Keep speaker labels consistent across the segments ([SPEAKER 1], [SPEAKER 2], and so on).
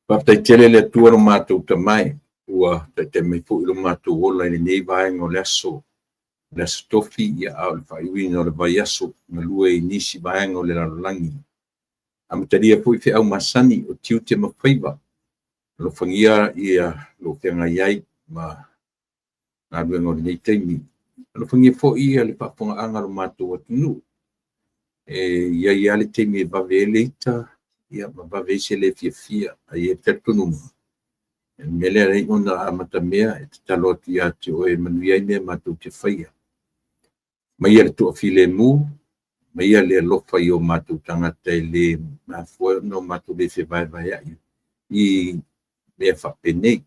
[SPEAKER 1] Faafetai tele le Atua lo matou Tama e, ua taitai mai foi lo matou ola i lenei vaega o le aso, le Aso Tofi, ia a o le faaiuina o le vaiaso galue i nisi vaega o le lalolagi. Amatalia foi feau masani o tiute ma faiva, alofagia ia lou feagai ai ma galuega o lenei taimi. Alofagia foi ia le faafofogaaga a lo matou atunuu, e i ai lava le taimi e vave ai le ita, ia ma vave ai se le fiafia. Ae i ai le talitonuga, o le mea lea e ala ai ona amatamea e tatalo atu ia te oe e manuia ai mea matou te faia. Aumaia le toafilemu, aumaia le alofa i o matou tagata e le mafua ai ona matou le fevaevaeai i mea faapenei.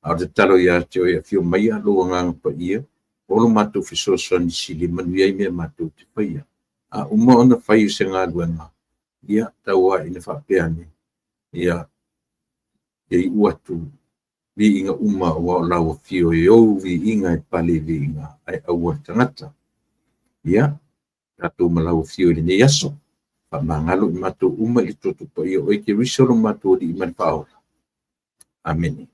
[SPEAKER 1] A o le tatalo ia te oe, afio maia lou Agaga Paia, o lo matou fesoasoani sili e manuia ai mea matou te faia. A uma ona fai o se galuega, ia tau lava ina faapea ane, ia iu atu viiga uma aua o lau afio e ou viiga e pale i viiga ae aua le tagata. Ia, tatou ma lau afio i lenei aso. Faamagalo i matou uma i le toto paia o oe Keriso lo matou Alii ma le Faaola. Amene.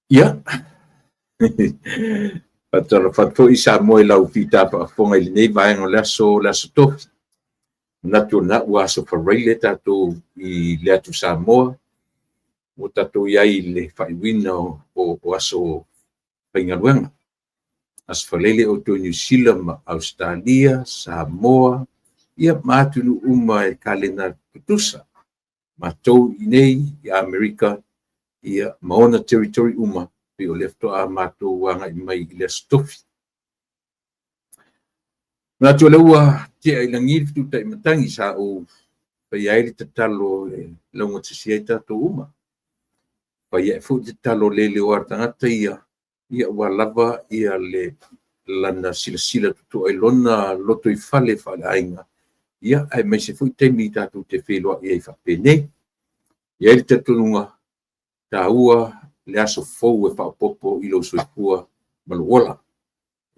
[SPEAKER 1] Ia, faatalofa atu foi Samoa i lau fita faafofoga i lenei vaega o le aso, le Aso Tofi. Manatu o lena ua aso Faraile tatou i le atu Samoa, ua tatou i ai i le faaiuina o aso faigaluega. Aso Faraile outou i Niu Sila ma Ausetalia, Samoa, ia ma atunuu uma e kalena tutusa. Matou i inei i Amerika, ia ma ona territory uma, pei o lea faatoa matou agai mai i le Aso Tofi. Manatu o lea ua tea i lagi le fetutai matagi sa ou faia ai le tatalo e laugatasia ai tatou uma. Fai ae foi le tatalo le leoa a le tagata ia, ia ua lava ia le lana silasila totoa i lona lotoifale faaleaiga, ia aemaise foi taimi tatou te feiloai ai faapenei. E i ai le talitonuga, e taua le aso fou e faaopoopo i lou soifua ma lou ola.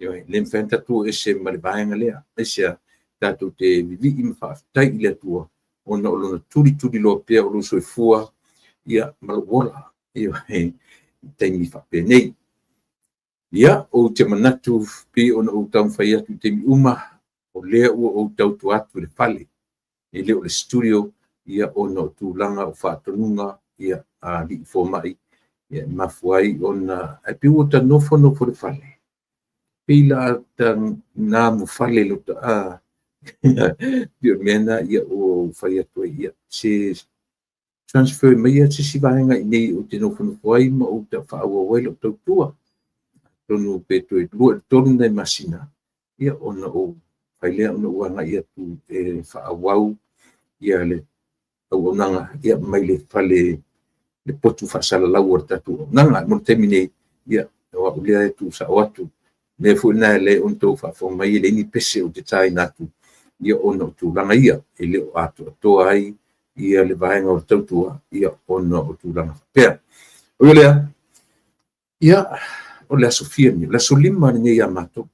[SPEAKER 1] Ioe, e le mafai ona tatou o ese ma le vaega lea. Aisea? Tatou te vivii ma faafetai i le Atua ona o lona tulituliloa pea o lou soifua ia ma lou ola. Ioe, i taimi faapenei. Ia, ou te manatu pei ona ou taumafai atu i taimi uma, o lea ua ou tautua atu i le fale, e le o le studio, ia ona o tulaga o faatonuga ia a alii fomai, ia e mafua ai ona ae pei ua ta nofonofo i le fale, pei la ta namufale i lota pei o le mea lena ia ua ou fai atu ai, ia se transfer maia se isi vaega i inei ou te nofonofo ai ma ou faaauau ai lau tautua. Atonu pe toe 2 i le 3 nai masina, ia ona ou fai lea ona ou agai atu e faaauau ia le auaunaga ia mai le fale le potu faasalalau o le tatou auaunaga. Mo le taimi nei, ia, o au lea e tuusao atu. O le mea foi lena e ala ai ona outou faafofoga mai e leai ni pese ou te taina atu, ia ona o tulaga ia, e le o atoatoa ai ia le vaega o le tautua, ia ona o tulaga faapea. Ui o lea, ia, o le aso fia lenei? O le aso 5 lenei ia matou.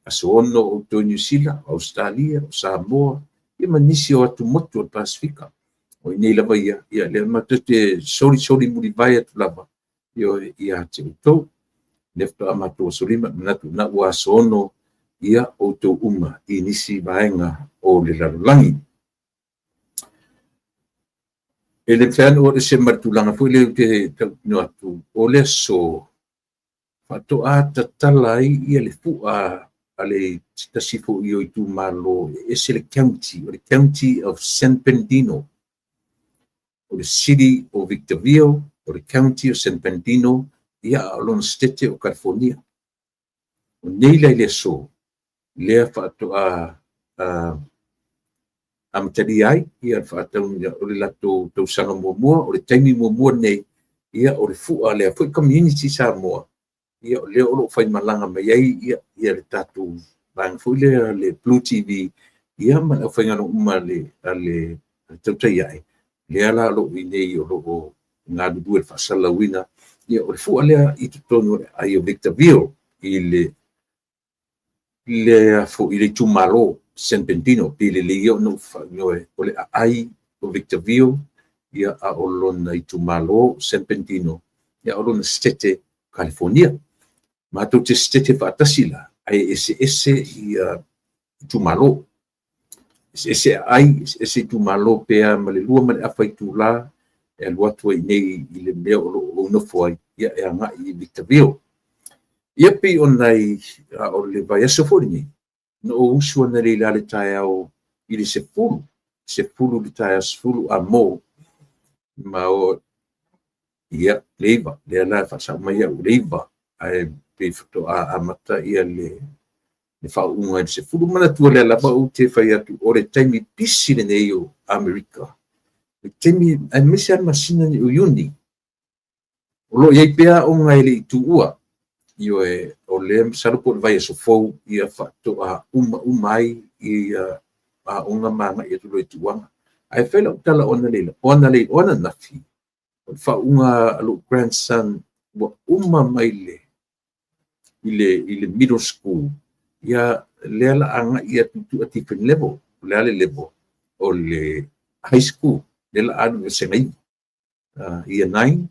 [SPEAKER 1] Aso 6 outou i Niu Sila, Ausetalia, o Samoa, ia ma nisi o atumotu o le Pasefika. O i inei lava ia, ia lea matou te solisoli mulivae atu lava, ioe, ia te outou. Lea faatoa matou aso 5, manatu o lena ua aso 6 ia outou uma i nisi vaega o le lalolagi. E le mafai ona ou alu ese ma le tulaga foi lea ou te tautino atu, o le aso faatoa tatala ai ia le fua a le se tasi foi o itumalo e ese le county, o le County of San Bernardino. O le City o Victorville, o le County o San Bernardino, ia a o lona Setete o California. O nei la i le aso, lea faatoa amatalia ai ia le faataunuuina o le latou tausaga muamua, o le taimi muamua lenei, ia o le fua lea foi community Samoa, ia o lea o lo o faimalaga mai ai ia, ia le tatou vaega foi lea le Blue TV, ia ma le aufaigaluega uma a le, a le Tautai Ae, lea la o lo o i inei o lo o galulue i le faasalalauina, ia o le fua lea i totonu o le aai o Victorville i le, le, i le itumalo. San Bernardino. Pe lelei ia ona ou faaigoa o le aai o Victorville, ia, a o lona itumalo San Bernardino, ia, o lona Setete California. Matou te setete faatasi la, ae eseese ia itumalo. Eseese aai, eseese itumalo pe a ma le 2.5 itula e alu atu ai nei i le mea o lo o ou nofo ai, ia, e agai i Victorville. Ia pei o nai, a o le vaiaso foi lenei, na ou usu analeila i le taeao i le 10, 10 i le taeao, 10 a mo, ma o, ia, le 9, lea la e faasao mai au, le 9, ae pei faatoa amata ia le faauuga i le 10. Manatua lea lava ou te fai atu, o le taimi pisi lenei o Amerika, le taimi, aemaise lava le masina o Iuni, o lo o i ai pea aoga e le i tuua. Ioe, o lea masalo po o le vaiaso fou ia faatoa uma uma ai ia aoga ma agai atu loa i tuuaga. Ae fai lau tala o analeila, o analeila, o ananafi, o le faauuga a lou grandson ua uma mai le i le middle school, ia lea la agai atu to a different level. O le a le level? O le high school, lea la alu i le vasega 9. Year 9,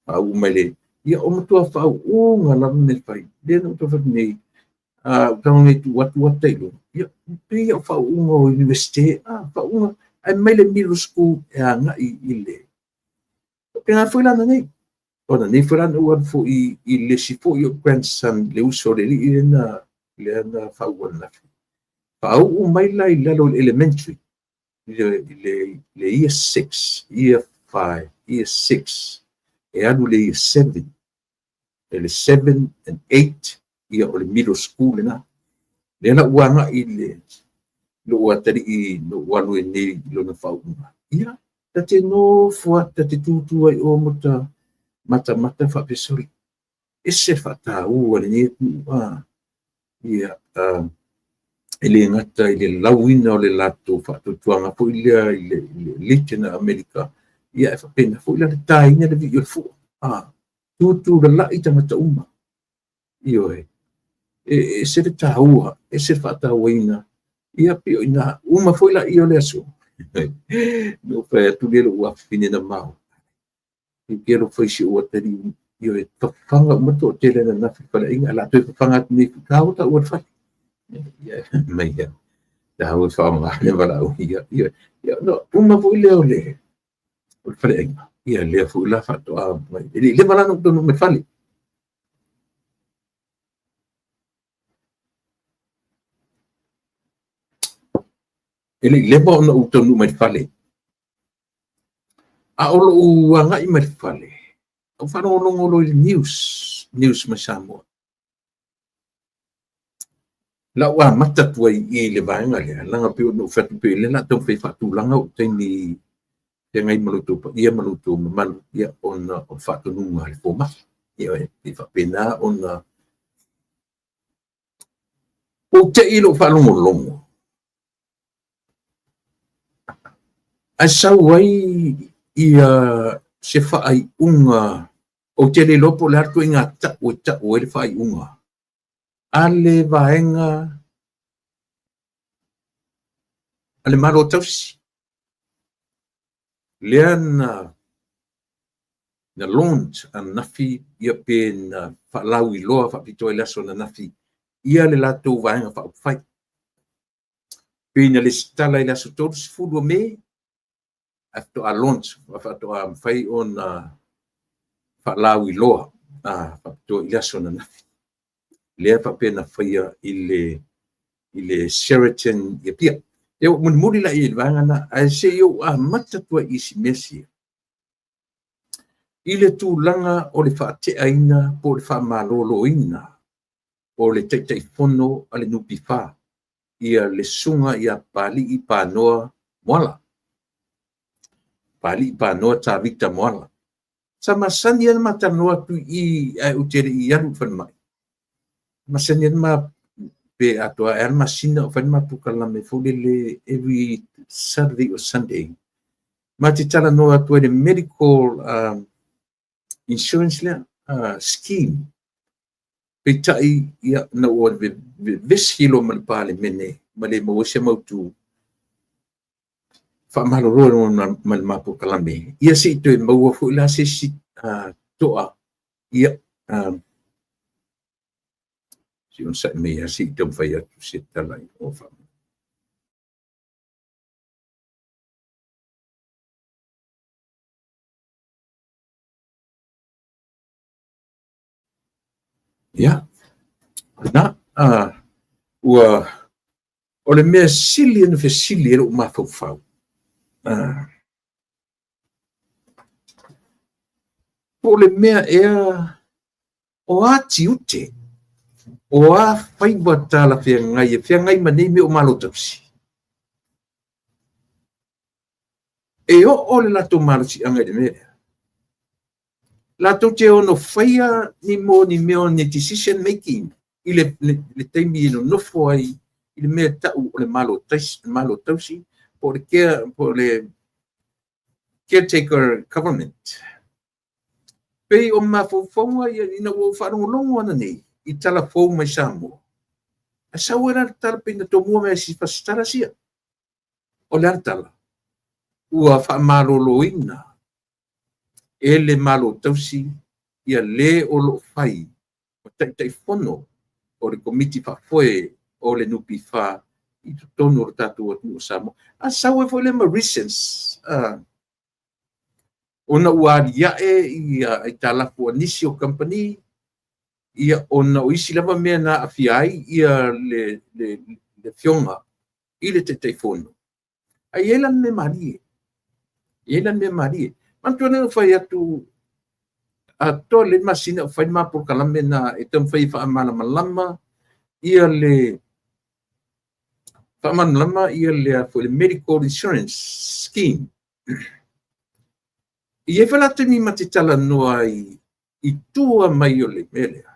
[SPEAKER 1] faauu mai le, ia o matua faauuga lava mea fai. Lea na ou tau fai atu nei, a ou tago nei tuu atu ata i luga, ia, pei o faauuga o Universite, faauuga, ae mai le middle school e agai i le, faapena foi la nei. Ona nei foi la na ou alu foi i le isi foi o grandson, le uso o le alii lea na faauu ananafi. Faauu mai la i lalo i le elementary, i le year 6, year 5, year 6, e alu le year 7, e le 7 and 8, ia o le middle school lena. Lea la ua agai le lou atalii na ou alu ai nei i lona faauuga. Ia, ta te nofo atu, ta te tutu ai o mo ta matamata faapea, sorry, ese le faataua lenei atunuu. Ia, e le gata i le lauina o le latou faatuatuaga foi lea i le Legion a Amerika, ia e faapena foi la le taina le vii o le fua. Tutu lalai tagata uma. Ioe, e ese le taua, ese le faatauaina. Ia pei o ina uma foi la ia o le aso. Na ou fai atu lea lou afafine na mau. I ke alofa i si ou atalii, ioe, fafaga uma le toatele ananafi i le faleaiga, ae o le a toe fafaga atu nei, taua taua le fale. Ia, mai ia, taua e faaaoga le valaau. Ia, ia, ia, no, uma foi lea o le faleaiga. Ia, lea foi la faatoa mai. E le i leva la na ou taunuu mai i le fale. E le i leva ona ou taunuu mai i le fale. A o lou agai mai le fale, ou faalogologo loa i le news, news mai Samoa. La ou amata atu ai i le vaega lea, leaga pei ona ou fai atu pei o lea o le a taumafai e faatulaga ou taimi feagai ma lo outou paia ma lo outou mamalu, ia, ona o le faatonuga a le fomai. Ia, e faapena ona ou te i lou faalogologo, ae sau ai ia se faaiuga, ou te le iloa po o le a le ituaiga tau e tau ai le faaiuga a le vaega a le Malo Tausi, lea na launch ananafi, ia pe na faalauiloa faapitoa i le aso ananafi ia le latou vaega faaupufai. Pei na lesitala i le aso 30 o Me, ae faatoa launch, faatoa mafai ona faalauiloa faapitoa i le aso ananafi. Lea faapea na faia i le Sheraton i Apia. Ia, ua mulimuli la i le vaega lena, ae se i ou amata atu ai i si mea sia. I le tulaga o le faateaina po o le faamaloloina o le Taitaifono a le NPF, ia le susuga ia Papalii Panoa Moala. Papalii Panoa Tavita Moala. Sa masani lava ona ma talanoa atu i i ae ou te le i alu i le falemai. Masani lava ma pe atoa ae a le masina o fai le ma polokalame foi lele every Saturday or Sunday. Ma te talanoa atu ai le medical insurance lea, scheme. Peitai, ia, ina ua vevesi loa ma le Palemene ma le maua ai se mautu, faamalolo ai loa ma le ma polokalame, ia se i toe maua foi la se isi toa, ia, se i onosai mai lava se i taumafai atu se tala i o. Ia, na, ua, o le mea sili ona fesili ai lou mafaufau, po o le mea ea o a tiute, o a faiva talafeagai e feagai ma nei mea o Malo Tausi? E oo le latou malosiaga i le mea lea. Latou te ono faia ni mo ni mea o ni decision making i le taimi e nonofo ai i le mea e tau o le Malo Tausi, Malo Tausi po o le caretaker government. Pei o mafaufauga ia ina ua ou faalogologo ananei i tala fou mai Samoa, ae sau ai la le tala pei na tomua mai e si tala sia. O le a le tala? Ua faamaloloina e le Malo Tausi ia le o lo o fai o Taitaifono o le Komiti Faafoe o le NPF i totonu o le tatou atunuu o Samoa. A sau ai foi lea ma reasons, ona ua aliae ia aitalafu a nisi o kamupani, ia ona o isi lava mea na aafia ai ia le afioga i le Taitaifono. Ae i ai la le mea malie. E i ai la le mea malie. Manatua lea na ou fai atu atoa lelei le masina o fai le ma polokalame na e taumafai e faamalamalama ia le faamalamalama ia le foi le medical insurance scheme. E i ai foi la taimi ma te talanoa ai i tua mai o le mea lea.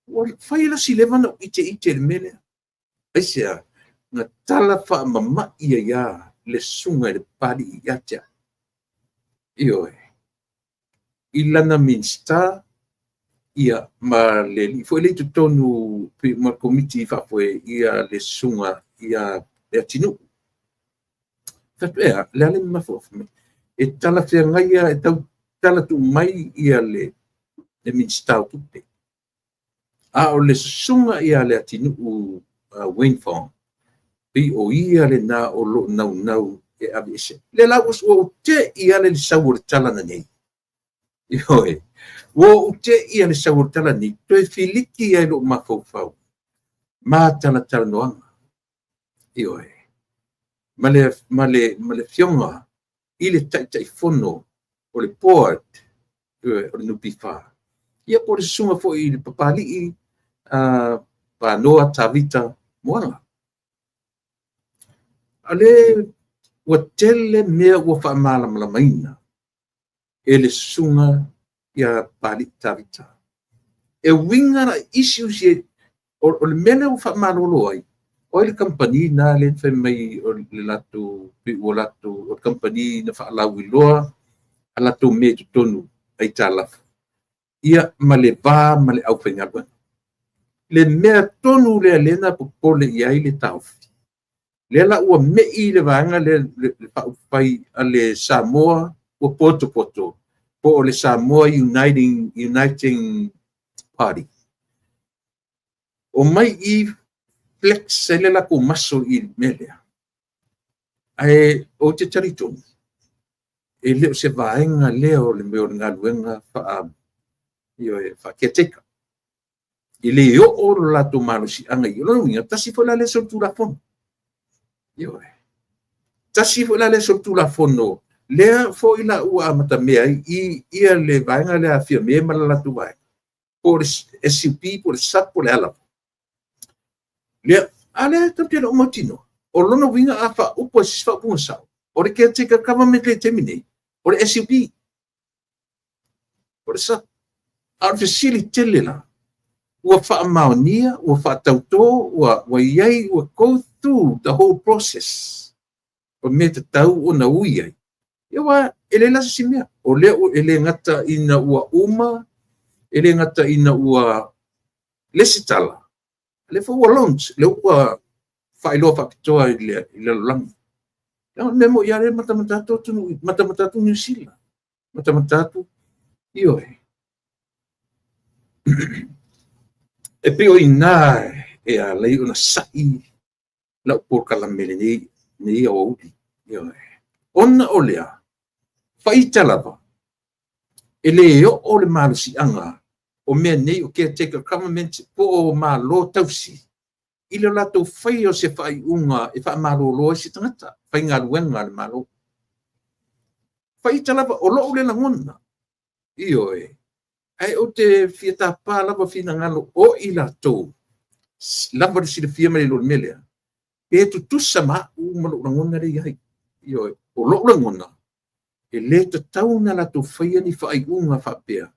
[SPEAKER 1] Ua fai la si leva na ou ite i le mea lea. Aisea? Na tala faamamai ai lava le susuga i le Papalii ia te au. Ioe. I lana Minisita ia ma le alii foi lea i totonu ma le komiti faafoe ia le susuga ia Leatinuu. Fai atu, ea, le a le mafuaaga mai. E talafeagai e tau tala tuu mai ia le Minisita o Tupe. A o le susuga ia Leatinuu Wayne Fong, pei o ia lena o lo o naunau e aveese. Lea la ua ou te'i lava le sau o le tala na nei. Ioe. Ua ou te'i lava le sau o le tala nei, toe filiki ai lou mafaufau ma talatalanoaga. Ioe. Ma le afioga i le Taitaifono o le board o le NPF. Ia po o le susuga foi i le Papalii Panoa Tavita Moala. A le ua tele mea ua faamalamalamaina e le susuga ia Papalii Tavita. E uiga la i issues ia, o le mea lea ua faamalolo ai, o ai le kamupani na lea na fai mai o le latou, pei ua latou, o le kamupani na faalauiloa a latou mea i totonu aitalafu, ia ma le va ma le aufaigaluega. Le mea tonu lea lea na popole i ai le taofi. Lea la ua mei le vaega lea le faaupufai a le Samoa ua potopoto po o le Samoa Uniting Party. O mai i flex ai le latou muscle i le mea lea. Ae ou te talitonu, e le o se vaega lea o le mea o le galuega faa-caretaker. E le oo lo latou malosiaga i lona uiga, tasi foi la lea solitulafono. Ioe. Tasi foi la lea solitulafono lea foi la ua amatamea ai i ia le vaega lea a Fiame ma le latou vaega. Po o le SUP, po o le SAP, po o le a lava. Lea, a lea tatou te le o mautinoa. O lona uiga a faaupu ai se faaupuga sao, o le caretaker government le taimi nei, o le SUP, o le SAP. A o le fesili tele la, ua faamaonia, ua faatauto, ua i ai, ua go through the whole process. O mea tatau ona ui ai. Ia ua, e leai la se isi mea. O lea e le gata ina ua uma E le gata ina ua lesitala, lea foi ua launch, lea ua faailoa faapitoa i le lalolagi. O le mea moni lava lea e matamata atu atunuu, matamata atu Niu Sila, matamata atu, ioe. E pei o i ina e ala ai ona sai lau polokalame i lenei aoauli. Ioe. Ona o lea, faita lava, e le oo le malosiaga o mea nei o caretaker government po o Malo tausi i le latou faia o se faaiuga e faamalolo ai se tagata faigaluega a le Malo. Faita lava, o lou le lagona, ioe, ae ou te fia tapa lava finagalo o i latou lava le silafia ma le iloa i le mea lea, pe tutusa ma au ma lou lagona lea e i ai. Ioe, o lou lagona, e le tatau ona latou faia ni faaiuga faapea,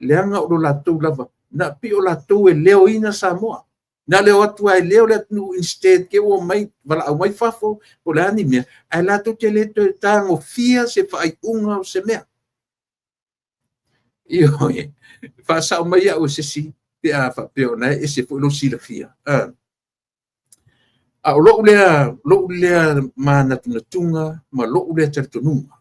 [SPEAKER 1] leaga o lo latou lava, na pei o latou e leoina Samoa. Na leo atu lava e leo le atunuu instead ke ua omai valaau mai fafo po o le a ni mea, ae latou te le toe tagofia se faaiuga o se mea. Ioe, faasao mai au e se isi pe a faapea o la e ese foi lou silafia. A o lou lea manatunatuga ma lou lea talitonuga,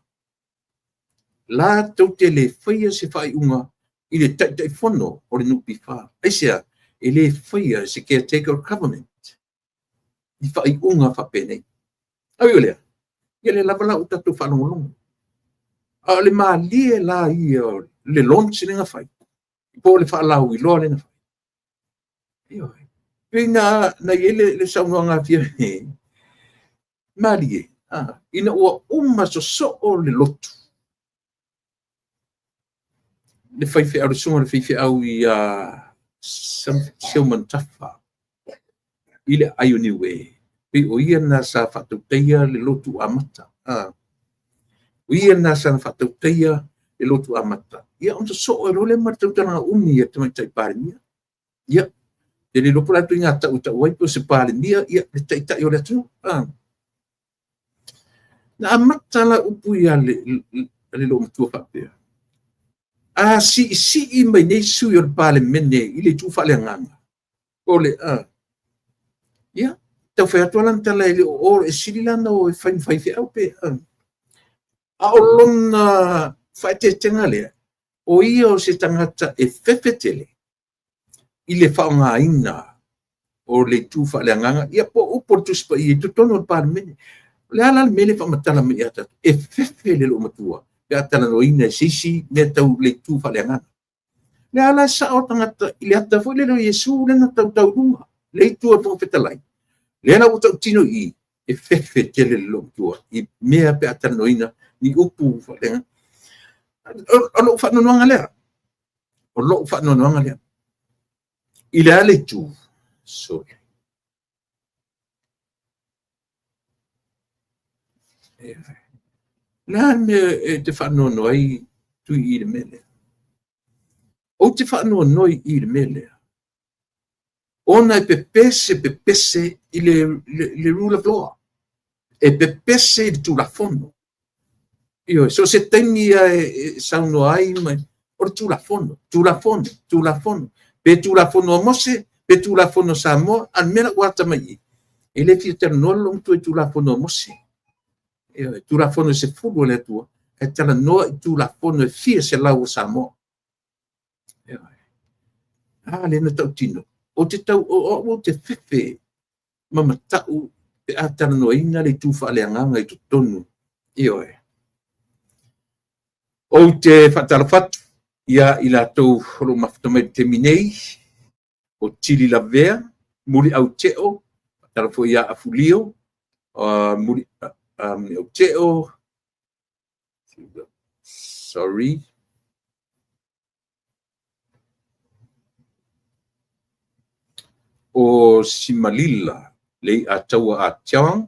[SPEAKER 1] latou te le faia se faaiuga i le Taitaifono o le NPF. Aisea? E le faia e se caretaker government ni faaiuga faapenei. Ae ui o lea, ia lea lava la ua tatou faalogologo. A o le malie la ia o le launch lea na fai, po o le faalauiloa lea na fai. Ioe. Pei na i ai le saunoaga a Fiame, malie, ina ua uma sosoo le lotu, le faifeau, le susuga i le faifeau ia Seumanutafa i le aai o Niue, pei o ia lena sa faatautaia le lotu amata. O ia lena sa faatautaia le lotu amata. Ia ona sosoo ai loa lea ma le tautalaga umi a le Tamaitai Palemia. Ia, e le iloa po o le a le ituaiga tau e tau ai, po o se Palemia, ia, le Taitai o le atunuu. Na amata la upu ia le loomatua faapea, a siisii mai nei sui o le Palemene i le itu faaleagaga, o le a, ia, tau fai atu lana tala e le o o, e sili la ona o e fai ma faifeau pe, a o lona faaeteetega lea, o ia o se tagata e fefe tele i le faaaogaina o le itu faaleagaga, ia po o upu o le Tusi Paia i totonu o le Palemene. O le a la le mea lea e faamatala mai ia tatou? E fefe le loomatua pe a talanoaina e se isi mea tau le itu faaleagaga. O le a la e sao le tagata i le ata foi lele o Iesu lea na tautau i luga, le itu a le Fofoga Fetalai, lea la ua tautino i i, e fefe tele le loomatua i mea pe a talanoaina ni upu faaleagaga. O lou faanoanoaga lea. O lou faanoanoaga lea. I le a le itu? Sorry. O le a le mea e te faanoanoa ai Tui i le mea lea? Ou te faanoanoa i le mea lea, ona e pepese pepese i le rule of law. E pepese i le Tulafono. Ioe, so o se taimi lava e saunoa ai mai, o le Tulafono, Tulafono, Tulafono. Pe Tulafono a Mose, pe Tulafono a Samoa, a o le mea la ua ata mai i i, e le fia talanoa le loomatua i Tulafono a Mose. Ioe, Tulafono e 10 a le Atua, ae talanoa i Tulafono e fia selau a Samoa. Ioe. A lea na tautino, ou te tau, o au ou te fefe ma matau pe a talanoaina le itu faaleagaga i totonu. Ioe. Ou te faatalofa atu ia i latou o lo o mafuta mai i le taimi nei, o Tili Lavea, Muliau Teo, faatalofa foi ia Afulio, Muliau Teo, sorry, o Simalila, Leiataua Ah Tiong,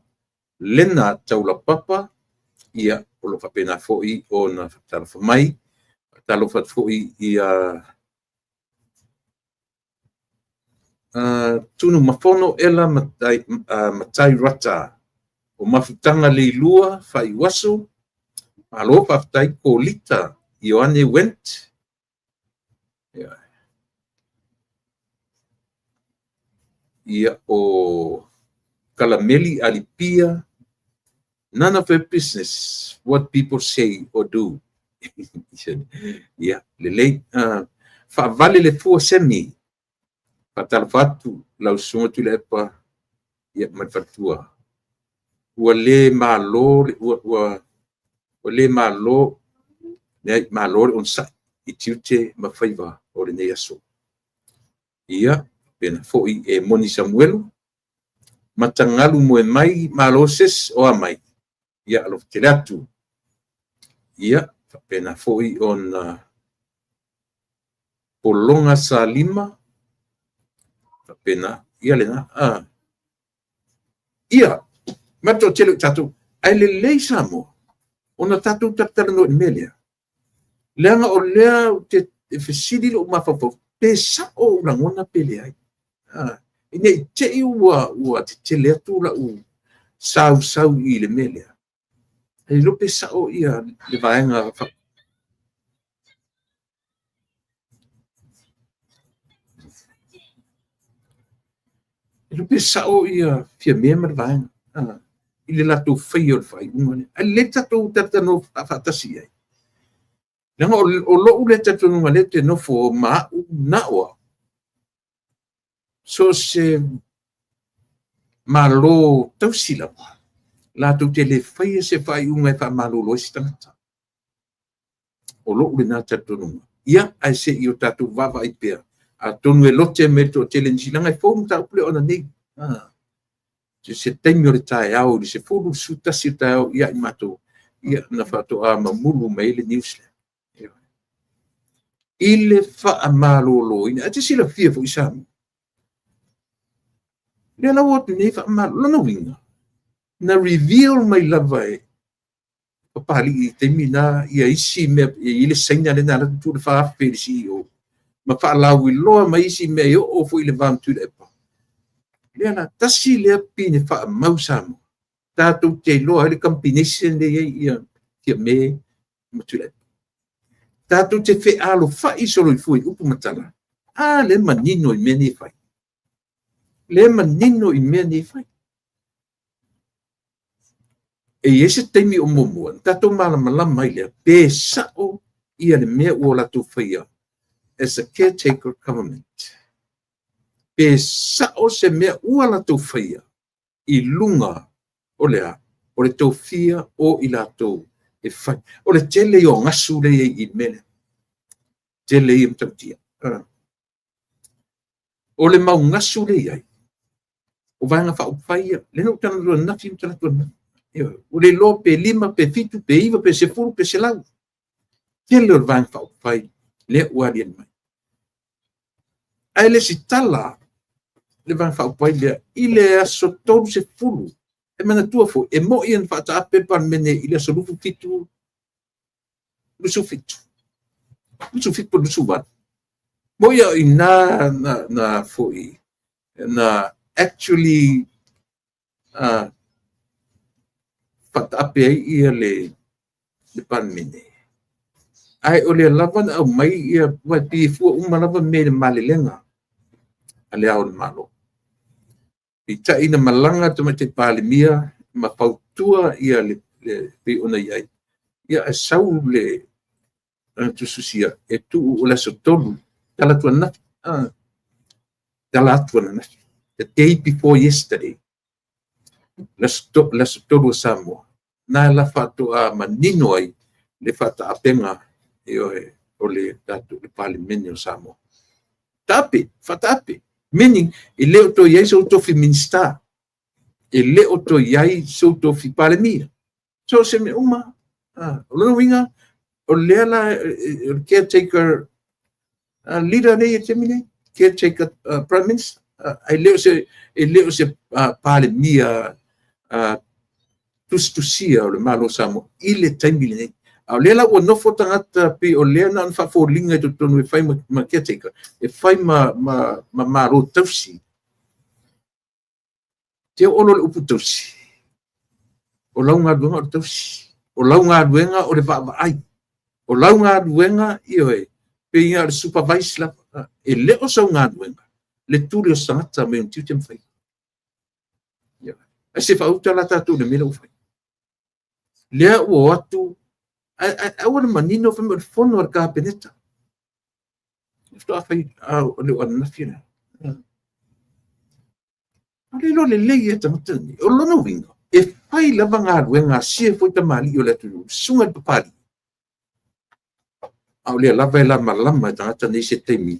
[SPEAKER 1] Lena Taulapapa, ia, o lo o faapena foi ona faatalofa mai. Faatalofa atu foi ia Tunumafono Ela Matai, Matai Rata, o Mafutaga Leilua Faaiuaso, malo faafetai Kolita Ioane Went. Ia, o Kalameli Alipia, none of her business what people say or do. Ia, lelei. Faavale le fua semi. Faatalofa atu lau Susuga Tuilaepa, ia, ma le faletua. Ua le malo, ua le malo, leai, malo le onosai i tiute ma faiva o lenei aso. Ia, pena foi e Moni Samuelu, matagalu moe mai, malo sis, o a mai. Ia, alofa tele atu. Ia, faapena foi ona Pologa Salima, faapena, ia lena. Ia, ma le toatele o tatou, ae lelei Samoa, ona tatou talatalanoa i le mea lea. Leaga o lea ou te fesili lou mafaufau, pe sao ou lagona pe leai. Ne i te i ua tetele atu lau sausau i le mea lea. E iloa pe sao ia le vaega. E iloa pe sao ia Fiame ma le vaega i le latou faia o le faaiuga lea. Ae lelei tatou talatalanoa faatasi i ai. Leaga o lou lea talitonuga lea ou te nofo ma au na o au. So se malo tausi lava, latou te le faia se faaiuga e faamalolo ai se tagata. O lou lena talitonuga. Ia, ae se i o tatou vaavaai pea, atonu e lote mai le toatele nisi, leaga e fou le mataupu lea ona nei. Se taimi o le taeao i le 10, 11 o le taeao ia i matou, ia, na faatoa mamulu mai le news lea. I le faamaloloina, ae te silafia foi Samoa, lea la ua atu nei faamalolo, lona uiga, na reveal mai lava e Papalii i taimi na ia isi mea e i le saina lea na alu atu le 4,000 i le CEO ma faalauiloa mai isi mea e oo foi i le va ma Tuilaepa. Lea la tasi lea pine faamau Samoa, tatou te iloa ai le combination lea i ai ia Fiame ma Tuilaepa. Tatou te fealofai soloifua i upu ma tala, a lea manino i mea nei e fai. Lea manino i mea nei e fai. E i ai se taimi o muamua, na tatou malamalama ai lea, pe sao ia le mea ua latou faia as a caretaker government. Pe sao se mea ua latou faia i luga o le a, o le tofia o i latou e fai. O le tele ia o gasu lea i le mea lea. Tele ia matautia. O le mau gasu lea i ai, o Vaega Faaupufai ia, lea na ou talanoa ananafi ma talaatu ananafi. Ua le iloa pe 5, pe 7, pe 9, pe 10, pe 100. Tele o le Vaega Faaupufai lea ua aliali mai. Ae le sitala le Vaega Faaupufai lea i le aso 30, e manatua foi, e moi na faataape le Palemene i le aso 27, 27, 27 po o le 28. Moi a i na na foi, na actually faataape ai ia le Palemene. Ae o lea lava na aumai ia, ua pei e fua uma lava mea i le malelega a le Ao o le Malo. Peitai na malaga le Tamaitai Palemia ma fautua ia le pei ona i ai, ia ae sau le tusitusia e tuu o le aso 3, tala atu ananafi, tala atu ananafi, the day before yesterday, le aso 3 o Samoa, na la faatoa manino ai le faataapega o le tatou le Palemene o Samoa. Taape, faataape, meaning e le o toe i ai sou tofi Minisita, e le o toe i ai sou tofi Palemia, so se mea uma. O lona uiga, o lea la o le caretaker leader nei e taimi nei, caretaker prime minister, e le o se Palemia tusitusia o le Malo o Samoa i le taimi lenei. A o lea la ua nofo tagata pei o lea na ona faafoliga i totonu e fai ma caretaker, e fai ma malo tausi. Te oo loa le upu tausi, o lau galuega o le tausi, o lau galuega o le vaavaai, o lau galuega, ioe, pei lava o le supervise lava. E le o sau galuega le tuli o se tagata mai ona tiute ma faiva. Ae se faauta la tatou i le mea lea ua fai. Lea ua o atu, ae ua le manino fai mai o le fono a le Kapeneta. Faatoa fai, a le o ananafi lea. O le iloa lelei e tagata nei. O lona uiga, e fai lava galuega a sia foi tamalii o le atunuu, susuga i le Papalii, a o lea lava e lamalama e tagata nei se taimi,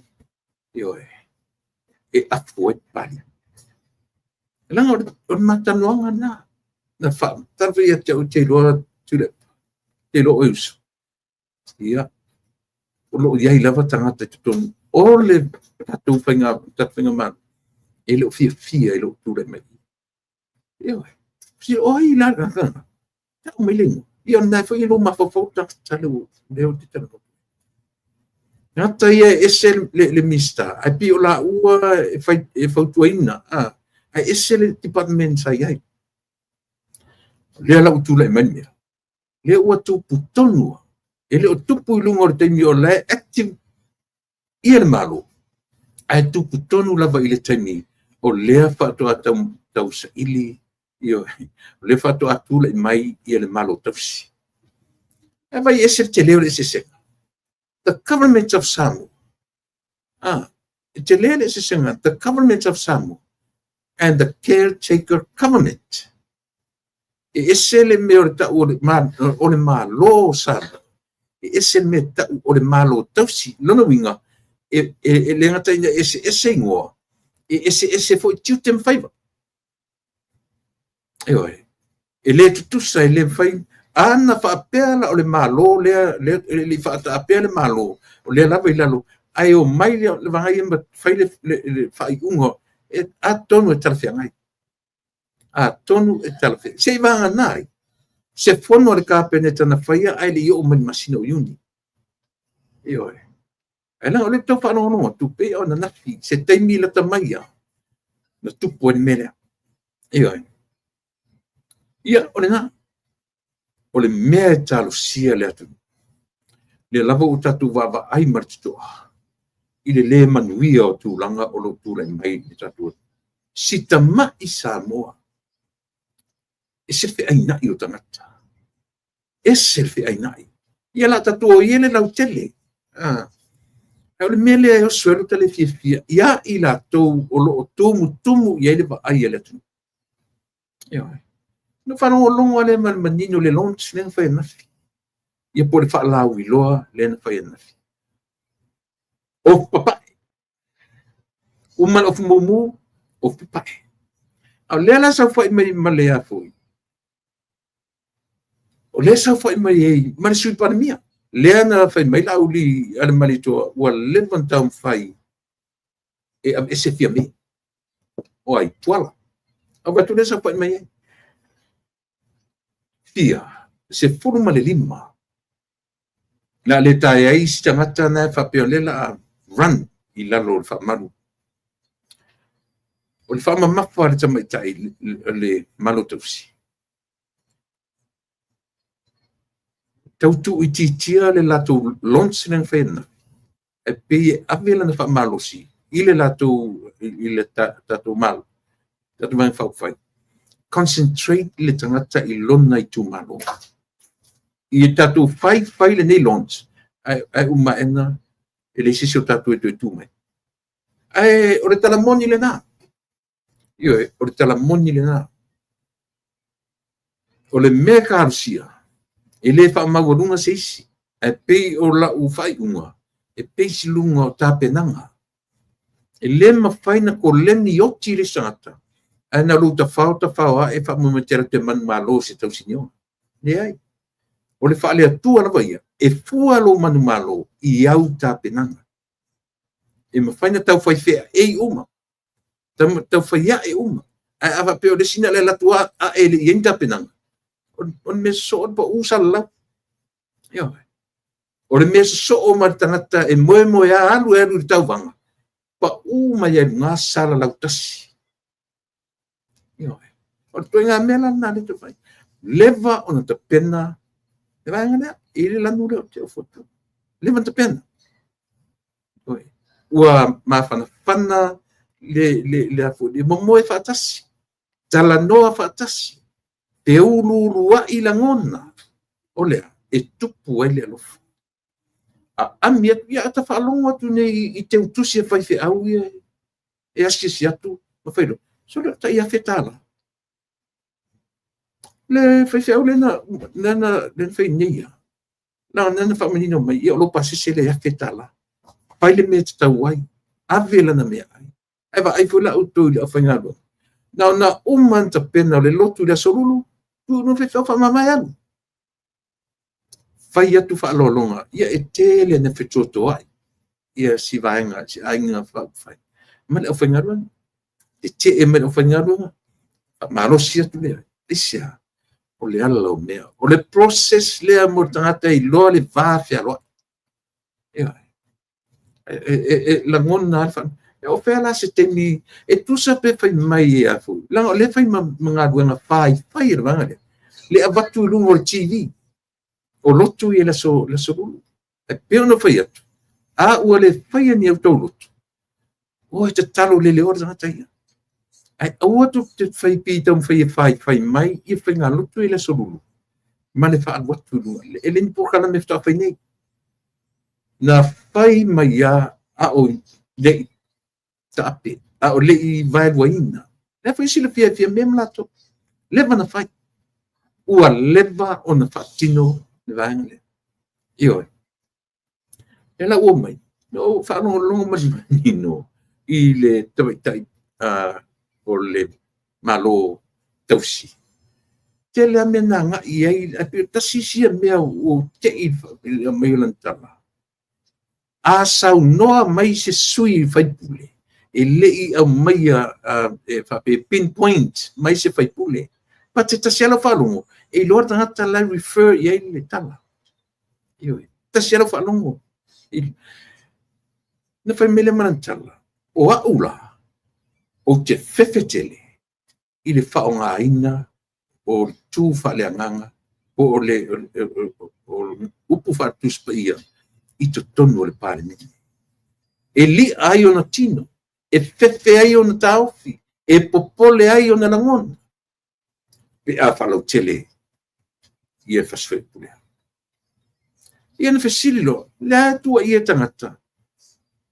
[SPEAKER 1] ioe, e afu ai Papalii. Leaga o le ma talanoaga lena. Na faatala foi ia te au, te iloa Tuilaepa, te iloa oe uso. Ia, o lo o i ai lava tagata i totonu o le tatou faigamalo e le o fiafia i lou tulai mai. Ioe. O ai la le tau mai le igoa? Ia o lena foi e lou mafaufau tagata lea ou te talanoa. Tagata ia e ese le Minisita, ae pei o laua e fautuaina, ae ese le department sa i ai. O lea la ua tulai mai le mea, lea ua tupu tonu, e le o tupu i luga o le taimi o la e active ia le Malo, ae tupu tonu lava i le taimi o lea faatoa tausaili, o lea faatoa tulai mai ia le Malo tausi. Ae vaai ese le tele o le eseesega. The Government of Samoa. E tele le eseesega. The Government of Samoa and the Caretaker Government. E ese le mea o le tau o le Malo o Samoa, e ese le mea tau o le Malo tausi. Lona uiga, e le gata ina eseese igoa, e eseese foi tiute ma faiva. Ioe. E le tutusa, e le mafai. Ana faapea la o le Malo lea, e le i faataapea le Malo, o lea lava i lalo, ae o mai le vaega ia ma fai le faaiuga, atonu e talafeagai. Atonu e talafeagai. Se i vagana ai se fono a le Kapeneta na faia ae le i oo mai le masina o Iuni. Ioe. Ae leaga o lea ou te tau faalogologo atu, pei o ananafi, se taimi lata mai ia, na tupu ai le mea lea. Ioe. Ia, o lena. O le mea e talosia le atunuu. Lea lava ua tatou vaavaai ma le totoa i le le manuia o tulaga o lo o tulai mai i le tatou atunuu. Si tamai Samoa, ese le feainai o tagata, ese le feainai. Ia la tatou o ia le lautele. Ae o le mea lea e oso ai lo ta le fiafia ia i latou o lo o tumutumu i ai le vaai a le atunuu. Ioe. Na faalogologo lea ma le manino le launch lea na fai ananafi. Ia po o le faalauiloa lea na fai ananafi. Ofu papae. Uma le ofu mumu, ofu papae. A o lea la saofai mai ma le afoi, o lea saofai mai ai ma le Sui Palemia. Lea na fai mai Laauli a le Malietoa, ua leva ona taumafai e aveese Fiame. O ai? Tuala. Au atu lea saofai mai ai. Fia, 15. Le a le tae ai isi tagata na e faapea o lea la a run i lalo o le faamalu. O le faamamafa a le tamaitai le Malo tausi. Tau tuuitiitia le latou launch lea na fai ananafi, ae pei e ave lana faamalosi i le latou, i le tatou Malo, tatou Vaega Faaupufai, concentrate le tagata i lona itumalo. I tatou fai fai lenei launch, ae uma aena e leai se isi o tatou e toe tu mai. Ae o le tala moni lena. Ioe, o le tala moni lena. O le mea e talosia, e le faamaualuga se isi, ae pei o lau faaiuga, e base i luga o tapenaga. E le mafai na koleni oti le isi tagata, ae na lou tafao tafao ae faamoemoe te alu atu e manumalo i se tausinioga. Leai. O le faaleatua lava ia, e fua lou manumalo i au tapenaga. E mafai na tau fai feaei uma, tau fai ae uma. Ae a faapea o le isi na le alu atu ae le i ai ni tapenaga, o le mea sosoo le pau salalau. Ioe. O le mea sosoo ma le tagata e moemoeā alu e alu i le tauvaga, pau mai ai i luga salalau tasi. Ioe. O le ituaiga mea la lena lea e tau fai. Leva ona tapena le vaega lea, e i ai le lanu lea o te ofo atu. Leva ona tapena. Ua mafanafana le, le, le, le momoe faatasi, talanoa faatasi, feuluuluai lagona, o le a? E tupu ai le alofa. Aami atu, ia a ta faalogo atu nei i teutusi a faifeau ia e asiasi atu ma fai loa, sole o tai $1,000. Le faifeau lea na fai nei ia, na ona faamanino mai, ia o lou pasese lea e $1,000. Fai le mea e tatau ai, ave lana meaai. Ae vaai foi la outou i le aufaigaluega, na ona uma ona tapena o le lotu i le Aso Lulu, tuu i luga faifeau faamama e alu. Fai atu faaaloaloga, ia e tele ina fetotoai ia si vaega, si aiga faaupufai ma le aufaigaluega. Tetee mai le aufaigaluega, faamalosi atu lea. Aisea? O le ala o mea. O le process lea mo le tagata e iloa le va fealoai. E lagona lava le faanoanoa. O fea la se taimi e tusa pe fai mai a foi, leaga o lea e fai ma galuega faifai a le vaega lea, le avatu i luga o le TV o lotu ia i le Aso Lulu. E pei ona fai atu, a ua le faia ni a outou lotu, o e tatalo le leoa le tagata ia. Ae aua tou te fai pei e taumafai e faifai mai ia faigalotu i le Aso Lulu ma le faaalu atu i luga. E le ni polokalame faatoa fai nei. Na fai mai lava a o le i taape, a o le i vaeluaina. Lea foi e silafia e Fiame ma latou. Leva na fai. Ua leva ona faatino le vaega lea. Ioe. Lea la ua omai, na ou faalogologo ma le manino i le tamaitai o le Malo tausi. Tele lava mea na agai i ai, ae pei tasi sia mea ua ou te i i le aumai o lana tala. A saunoa mai se sui usufono e le i aumaia e faapea pinpoint mai se sui usufono, but e tasi lava lau faalogo, e iloa le tagata la e refer i ai le tala. Ioe, tasi lava lau faalogo. Na fai mai lea ma lana tala, o au la, ou te fefe tele i le faaaogaina o le tu faaleagaga po o le upu faale-Tusi Paia i totonu o le Palemene. E li'a ai ona tino, e fefe ai ona taofi, e popole ai ona lagona, pe a faalautele ia fasi faaiupu lea. Ia na fesili loa, le a tuuaia tagata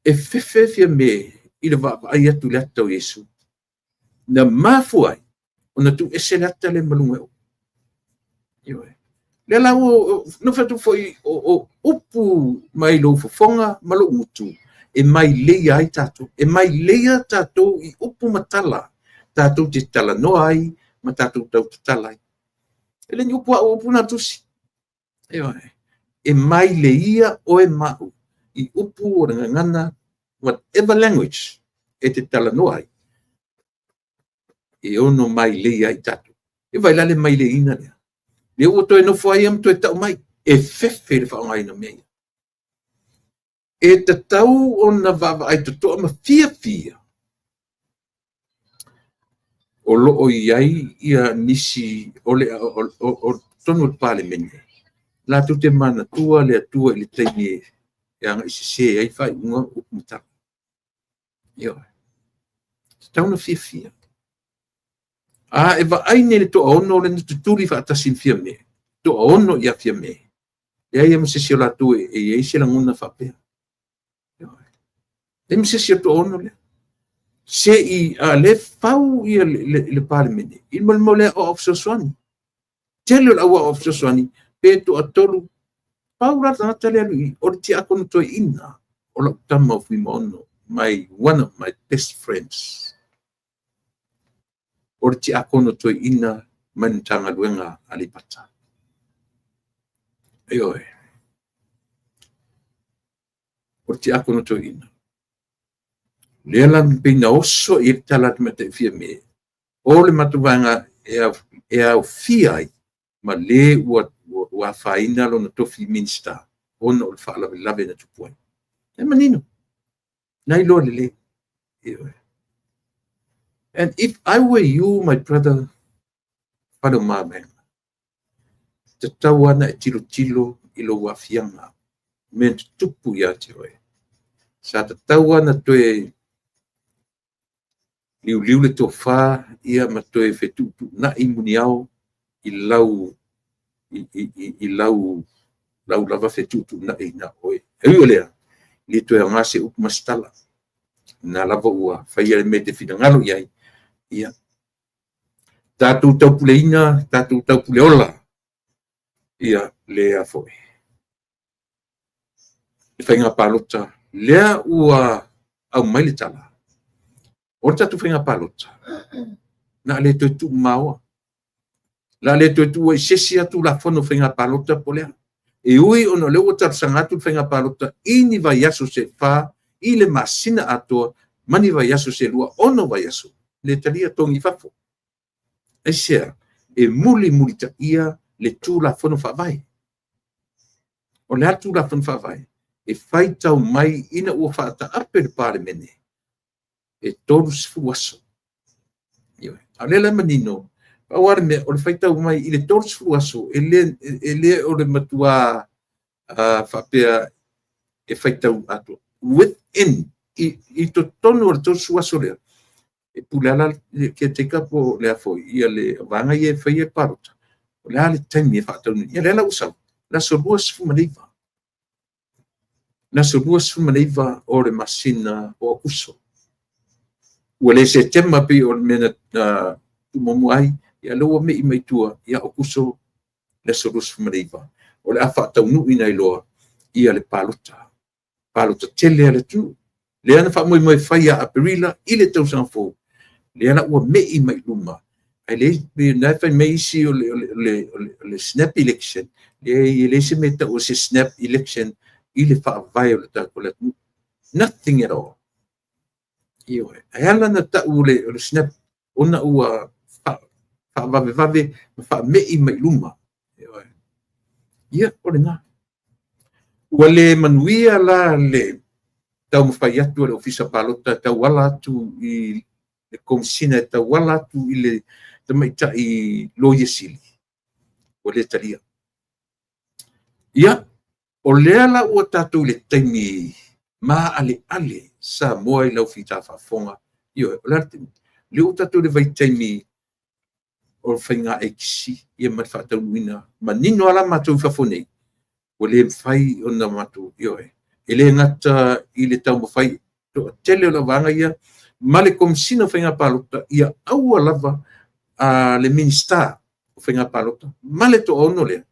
[SPEAKER 1] e fefe Fiame i le vaavaai atu i le ata o Iesu, na mafua ai ona tuuese le ata lea ma luga e Ioe. Lea la ua na fai atu foi o upu mai lou fofoga ma lou gutu e maileia ai tatou. E maileia tatou i upu ma tala tatou te talanoa ai ma tatou tautatala ai. E le ni upu a au, o upu na tusi. Ioe. E maileia oe ma au i upu o le gagana, whatever language e te talanoa ai, e ono maileia ai tatou. E vaai la le maileina lea. Lea ua toe nofo ai ma toe tau mai, e fefe le faaaogaina o mea ia. E tatau ona vaavaai totoa ma fiafia o lo o i ai ia nisi o le totonu o le Palemene, latou te manatua le Atua i le taimi e agai sese ai faaiuga o upu ma tala. Ioe. Tatau ona fiafia. A e vaai nei i le toaono lea na tutuli faatasi i Fiame, toaono ia Fiame, leai ma se isi o latou e i ai se lagona faapea. Leai ma se isi o le toaono lea. Se i a le fau ia le Palemene i le mea o le aoao fesoasoani. Tele o le aoao fesoasoani pe toatolu. Pau la le tagata lea alu i o le tiakono toeaina o lau tama o Fuimaono, my one of my best friends. O le tiakono toeaina mai le Matagaluega a Aleipata. Ioe. O le tiakono toeaina. Lea la pei na oso i ai le tala a le tamaitai Fiame, o le matou vaega e aofia ai ma le ua afaina lona tofi Minisita ona o le faalavelave na tupu ai. E manino, na iloa lelei. Ioe. And if I were you, my brother, Faleomavaega, tatau lava ona e tilotilo i lou aafiaga, mea tutupu ia te oe. Sa tatau lava ona toe Liuliu le tofa ia ma toe fetuutuunai muniao i lau i, i, i, i lau lau lava fetuutuunai na oe. E ui o lea, e le toe aoga se upu ma se tala. Na lava ua faia le mea e te finagalo i ai. Ia, tatou taupuleina, tatou taupuleola, ia lea foi. Le faiga palota lea ua aumai le tala, o le tatou faiga palota, na a le toe tuumaoa. La le toe tuua i se isi lava Tulafono o Faiga Palota po o le a. E ui ona o lea ua talosaga atu le Faiga Palota i ni vaiaso se 4 i le masina atoa ma ni vaiaso se 2, 6 vaiaso, le talia, togi i fafo. Aisea? E mulimulitaia le Tulafono Faavae. O le a le Tulafono Faavae? E faitau mai ina ua faataape le Palemene e 30 aso. A o lea la e manino, pau lava le mea, o le faitau mai i le 30 aso, e le o le matua faapea e faitau atoa. Within, i totonu o le 30 aso lea, e pule lava le caretaker po o le a foi, ia le vaega ia e faia le palota, o le a le taimi e faataunuu. Ia lea la ua sau, le aso 29. Le aso 29 o le masina o Aokuso. Ua le Setema pei o le mea na tuumuamua ai, ia lea ua mei mai tua ia Aokuso le aso 29. O le a faataunuuina ai loa ia le palota, palota tele a le atunuu. Lea na faamoemoe e fai ia Aperila i le tausaga fou, lea la ua mei mai i luma. Ae le na fai mai isi o le snap election, e leai se mea e tau o se snap election i le faavae o le tatou atunuu. Nothing at all. Ioe. E ala ona tau o le snap, ona ua faavavevave ma faamei mai i luma. Ioe. Ia, o lena. Ua le manuia la le taumafai atu a le Ofisa Palota e tauala atu i le Komesina, e tauala atu i le tamaitai Loia Sili, ua le talia. Ia, o lea la ua tatou i le taimi maaleale Samoa i lau fita faafofoga. Ioe, o le a le taimi? Lea ua tatou i le vaitaimi o le faiga APC ia ma le faataunuuina. Manino lava la matou i fafo nei, ua le mafai ona matou, ioe, e le gata i le taumafai toatele o le vaega ia ma le Komesina o Faiga Palota, ia aua lava le Minisita o Faiga Palota ma le toaono lea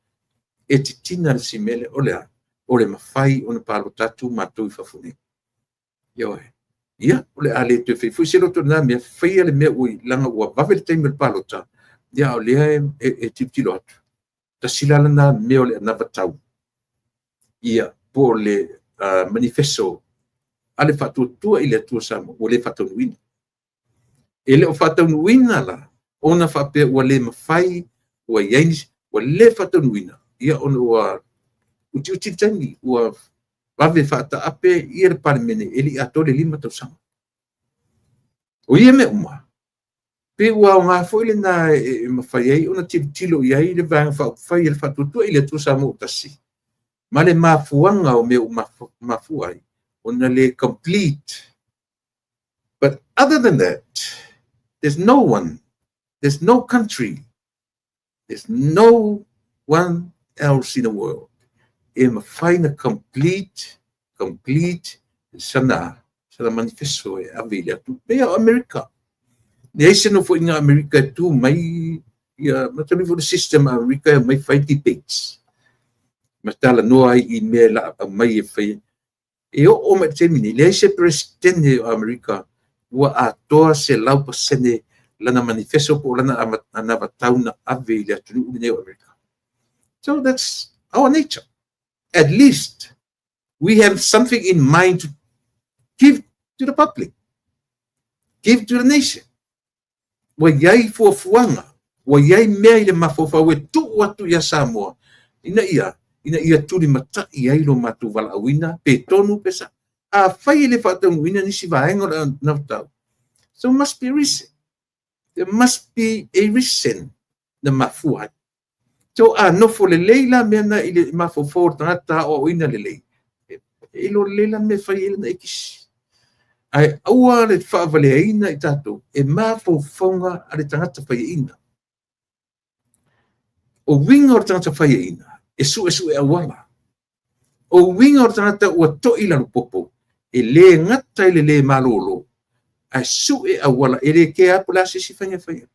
[SPEAKER 1] e titina le simele. O le a? O le mafai ona palota atu matou i fafo nei. Ioe. Ia, o le a le toe fai foi se loto i lena mea, faia le mea ua, leaga ua vave le taimi o le palota, ia a o lea e tilotilo atu. Tasi la lena mea o le anavatau, ia, po o le manifesto a le Faatuatua i le Atua Samoa ua le faataunuuina. E le o faataunuuina la, ona faapea ua le mafai, ua i ai nisi, ua le faataunuuina, ia ona ua utiuti le taimi, ua vave faataape ia le Palemene e le i atoa le 5 tausaga. O ia mea uma, pe ua aoga foi lena e mafai ai ona tilotilo i ai le Vaega Faaupufai a le Faatuatua i le Atua Samoa ua Tasi, ma le mafuaaga o mea ua mafua ai ona le complete. But other than that, there's no one, there's no country, there's no one else in the world e mafai na complete sana manifesto e ave i le atu. Pei o Amerika. Leai se nofoaiga Amerika e tu mai ia ma talu foi le system a Amerika e mai fai debates. Ma talanoa ai i mea la aumai e fai. E oo mai le taimi nei, leai se presidente o Amerika ua atoa 100% lana manifesto po o lana anavatau na ave i le atunuu lenei o Amerika. So that's our nature. At least we have something in mind to give to the public, give to the nation. Ua i ai fuafuaga, ua i ai mea i le mafaufau e tuu atu ia Samoa, ina ia tulimatai ai lo matou valaauina, pe tonu pe sa. Afai e le faataunuuina nisi vaega o le anavatau, so must be reason. There must be a reason na mafua ai. So a nofo lelei la mea na i le mafaufau o le tagata aoaoina lelei, e iloa lelei la mea e fai ai lana ekisi. Ae aua le faavaleaina i tatou e mafaufauga a le tagata faiaina. O uiga o le tagata faiaina, e suesue auala. O uiga o le tagata ua toi lalupopo, e le gata i le le malolo, ae sue auala, e le kea lava po o le a se isi faiga e fai ai.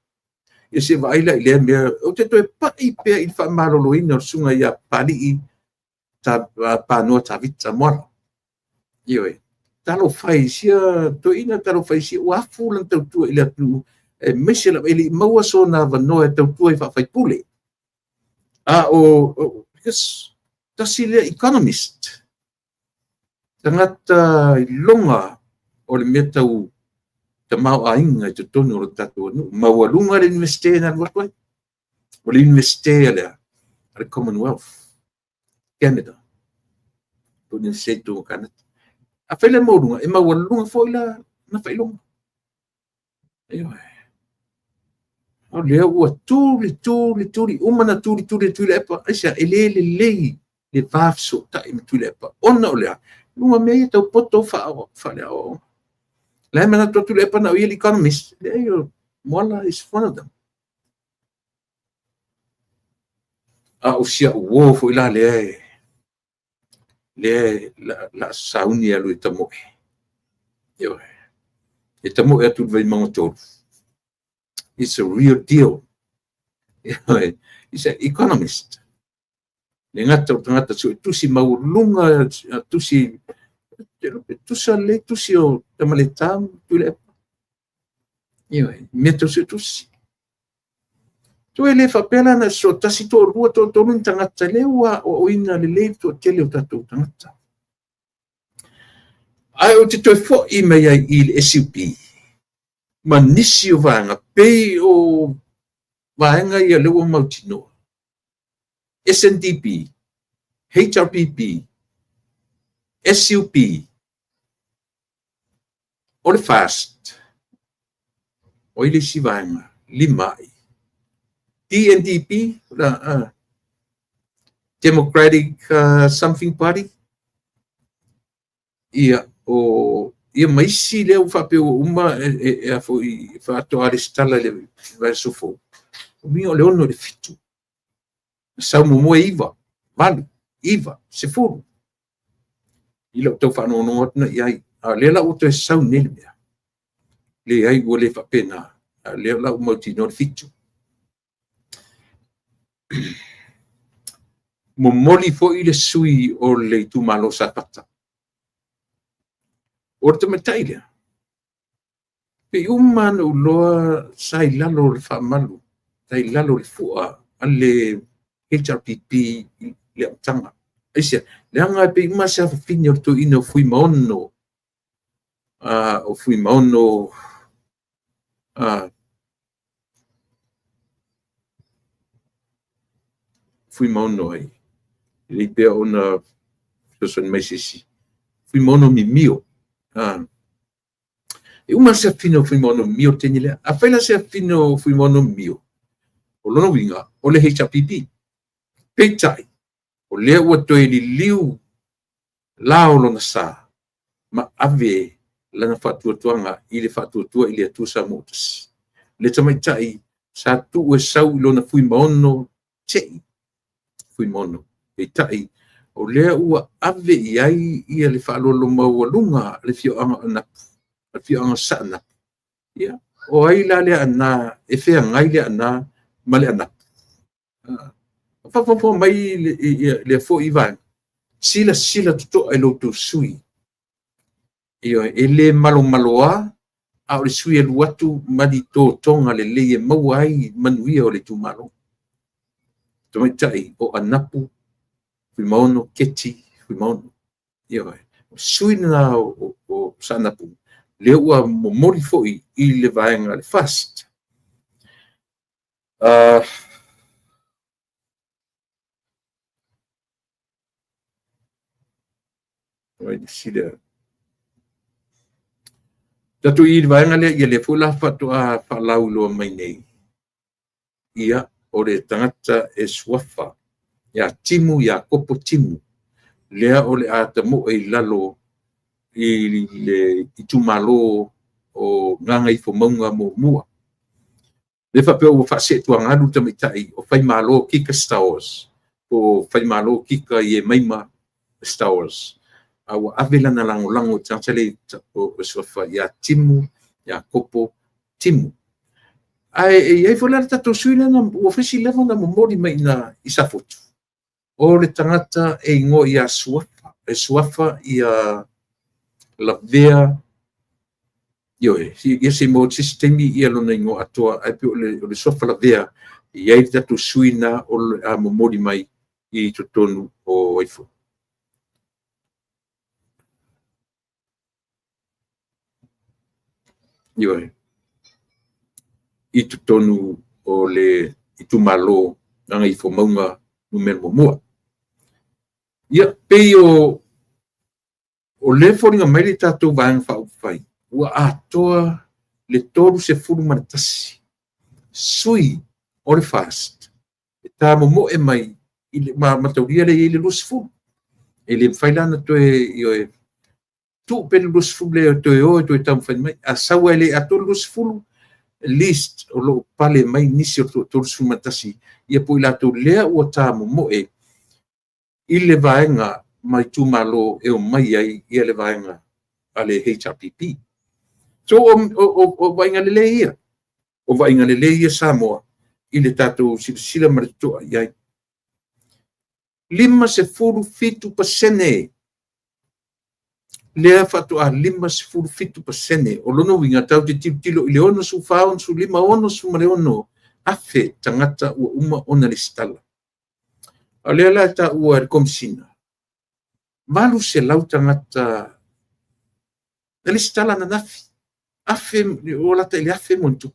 [SPEAKER 1] Ia se i vaai la i lea mea, ou te toe pai pea i le faamaloloina o le susuga ia Papalii Panoa Tavita Moala. Ioe. Talofa e i sia toeaina, talofa e i sia... ua afu lana tautua i le atunuu, aemaise lava e le i maua sona avanoa e tautua ai faa-faipule. A o, because, tasi lea economist, tagata iloga o le mea tau tamaoaiga i totonu o le tatou atunuu. Maualuga le Iunivesite na alu atu ai. O le Iunivesite a le a? A le Commonwealth, Canada. Po o le Iunivesite i totonu o Kanata. Afai la e maualuga, e maualuga foi la na faailoga. Ioe. O lea ua tuli, tuli, tuli, uma na tuli, tuli e Tuilaepa. Aisea? E le lelei le va fesootai ma Tuilaepa. Ona o le a? Luga o mea ia tau poto faaleaoaoga. La e manatu atu Tuilaepa na o ia le economist. Leai, o Moala is one of them. A o si au uo foi la lea e lea la a sauni e alu e tamoe. Ioe. E tamoe atu i le Vaimauga 3. It's a real deal. Ioe. It's an economist. Le gata o tagata suetusi maualuluga tusi tusa lelei tusi o Tamaleta ma Tuilaepa. Ioe, mea tau suetusi. Toe le faapea la na toatasi, toalua, toatolu ni tagata lea ua aoaoina lelei le toatele o tatou tagata. Ae ou te toe foi mai ai i le SUP ma nisi o vaega pei o vaega ia lea ua mautinoa. SNDP, HRPP, SUP, o le FAST, o ai le isi vaega? Lima ai. DNDP, Democratic something Party, ia, o, ia ma isi lea ua faapea ua uma e, e, a foi, faatoa resitala i le vaiaso fou. O uiga o le 6 i le 7. Sau muamua e 9, 8, 9, 10. I lau tau faalogologo atu na i ai. A o lea la ua toe sau nei le mea. Leai, ua le faapena. A o lea la ua mautinoa le 7. Momoli foi le sui o le itumalo Safata. O le tamaitai lea, pei uma lava ona ou iloa sa i lalo o le faamalu, sa i lalo o le fua a le HRPP i le amataga. Aisea? Leaga e pei uma lava se afafine o le toeaina o Fuimaono, o Fuimaono, Fuimaono ai? E lelei pea ona fesoasoani mai se isi. Fuimaono Mimio. E uma se afafine o Fuimaono Mimio le teine lea. Afai la se afafine o Fuimaono Mimio, o lona uiga, o le HRPP. Peitai, o lea ua toe liliu lao lona sa ma ave lana faatuatuaga i le faatuatua i le Atua Samoa ua Tasi. Le tamaitai sa tuu e sau i lona Fuimaono tei Fuimaono. Peitai, o lea ua ave i ai ia le faaaloalo maualuga a le afioaga o Anapu, a le afioaga o Saanapu. Ia, o ai la le Aana e feagai le Aana ma le Anapu? Faafogafoga mai lea foi vaega, silasila totoa i lo outou sui. Ioe, e le malomaloa, a o le sui e alu atu ma ni totoga lelei e maua ai manuia o le itumalo. Tamaitai o Anapu Fuimaono Keti Fuimaono. Ioe, o le sui lena o Saanapu, lea ua momoli foi i le vaega le FAST. Tatou i le vaega lea, ia lea foi la faatoa faalauiloa mai nei, ia, o le tagata e suafa ia Timu Iakopo Timu, lea o le a tamoe i lalo i le itumalo o Gagaifomauga 1. Lea faapea ua faaseetuagalu le tamaitai o Faimalo Kika Stowers, po o Faimalo Kika Iemaima Stowers, a ua ave lana lagolago i le tagata lea o suafa ia Timu Iakopo Timu. Ae e i ai foi la le tatou sui lea ua fai si leva ona momoli mai i ina i Safotu, o le tagata e igoa ia Suafa, e Suafa ia Lavea, ioe, ia se i maua atu se isi taimi ia lona igoa atoa, ae pei o le Suafa Lavea, e i ai le tatou sui lena o le a momoli mai i totonu o ifo. Ioe, i totonu o le itumalo Gagaifomauga 1. Ia, pei o lea e foliga mai le tatou Vaega Faaupufai ua atoa le 31 sui o le FAST e tamomoe mai i le mataulia lea e i ai le 20. E le mafai la ona toe, ioe, tuu pea le 20 lea e toe o e toe taumafai mai. A sau lava e le atoa le 20, at least o lo o pale mai nisi o le 31, ia po o i latou lea ua tamomoe i le vaega ma itumalo e omai ai ia le vaega a le HRPP. So o vaaiga lelei ia, o vaaiga lelei ia Samoa i le tatou silasila ma le totoa i ai. 57% lea faatoa 57%. O lona uiga tatou te tilotilo i le 64, 65, 66 afe tagata ua uma ona resitala. A o lea la e taua e le Komesina, 800 tagata na resitala ananafi, afe, ua lata i le 1000+.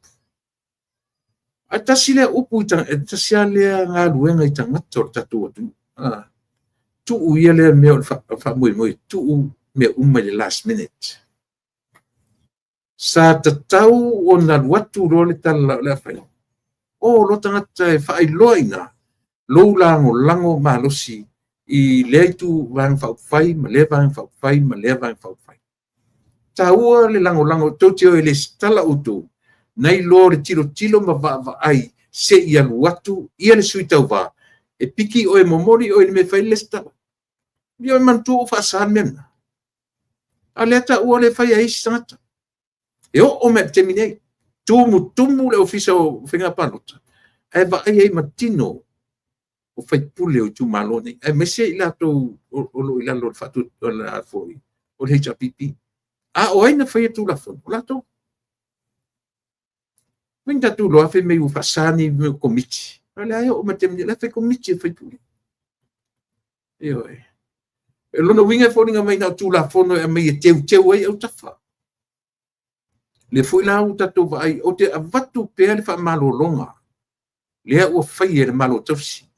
[SPEAKER 1] Ae tasi lea upu, tasi lava lea galuega i tagata o le tatou atunuu. Tuu ia lea mea o le faamoemoe, tuu mea uma i le last minute. Sa tatau ona alu atu loa le tala o le a fai, o loa tagata e faailoa i ina lou lagolago malosi i lea itu Vaega Faaupufai ma lea Vaega Faaupufai ma lea Vaega Faaupufai. Taua le lagolago, tou te o e resitala outou, nai lo le tilotilo ma vaavaai se i alu atu ia le sui tauva, e piki oe e momoli oe i le mea e fai ai le resitala. Ia e manatua ua faasa le mea lena. A o lea e taua o lea e fai e isi tagata. E oo mai i le taimi nei, tumutumu le Ofisa o Faiga Palota, ae vaai ai ma tino o faipule o itumalo nei, aemaise i latou o lo o i lalo o le faatuatuaga o le HRPP. A o ai na faia Tulafono? O latou. Mai na tatou iloa fai mai ua faasa ni mea o komiti. O lea e oo mai le taimi nei, o la e fai komiti e faipule. Ioe. O lona uiga e foliga mai na o Tulafono e aumai e teuteu ai autafa. Lea foi la ua tatou vaai, ou te avatu pea le faamalologa lea ua faia e le Malo Tausi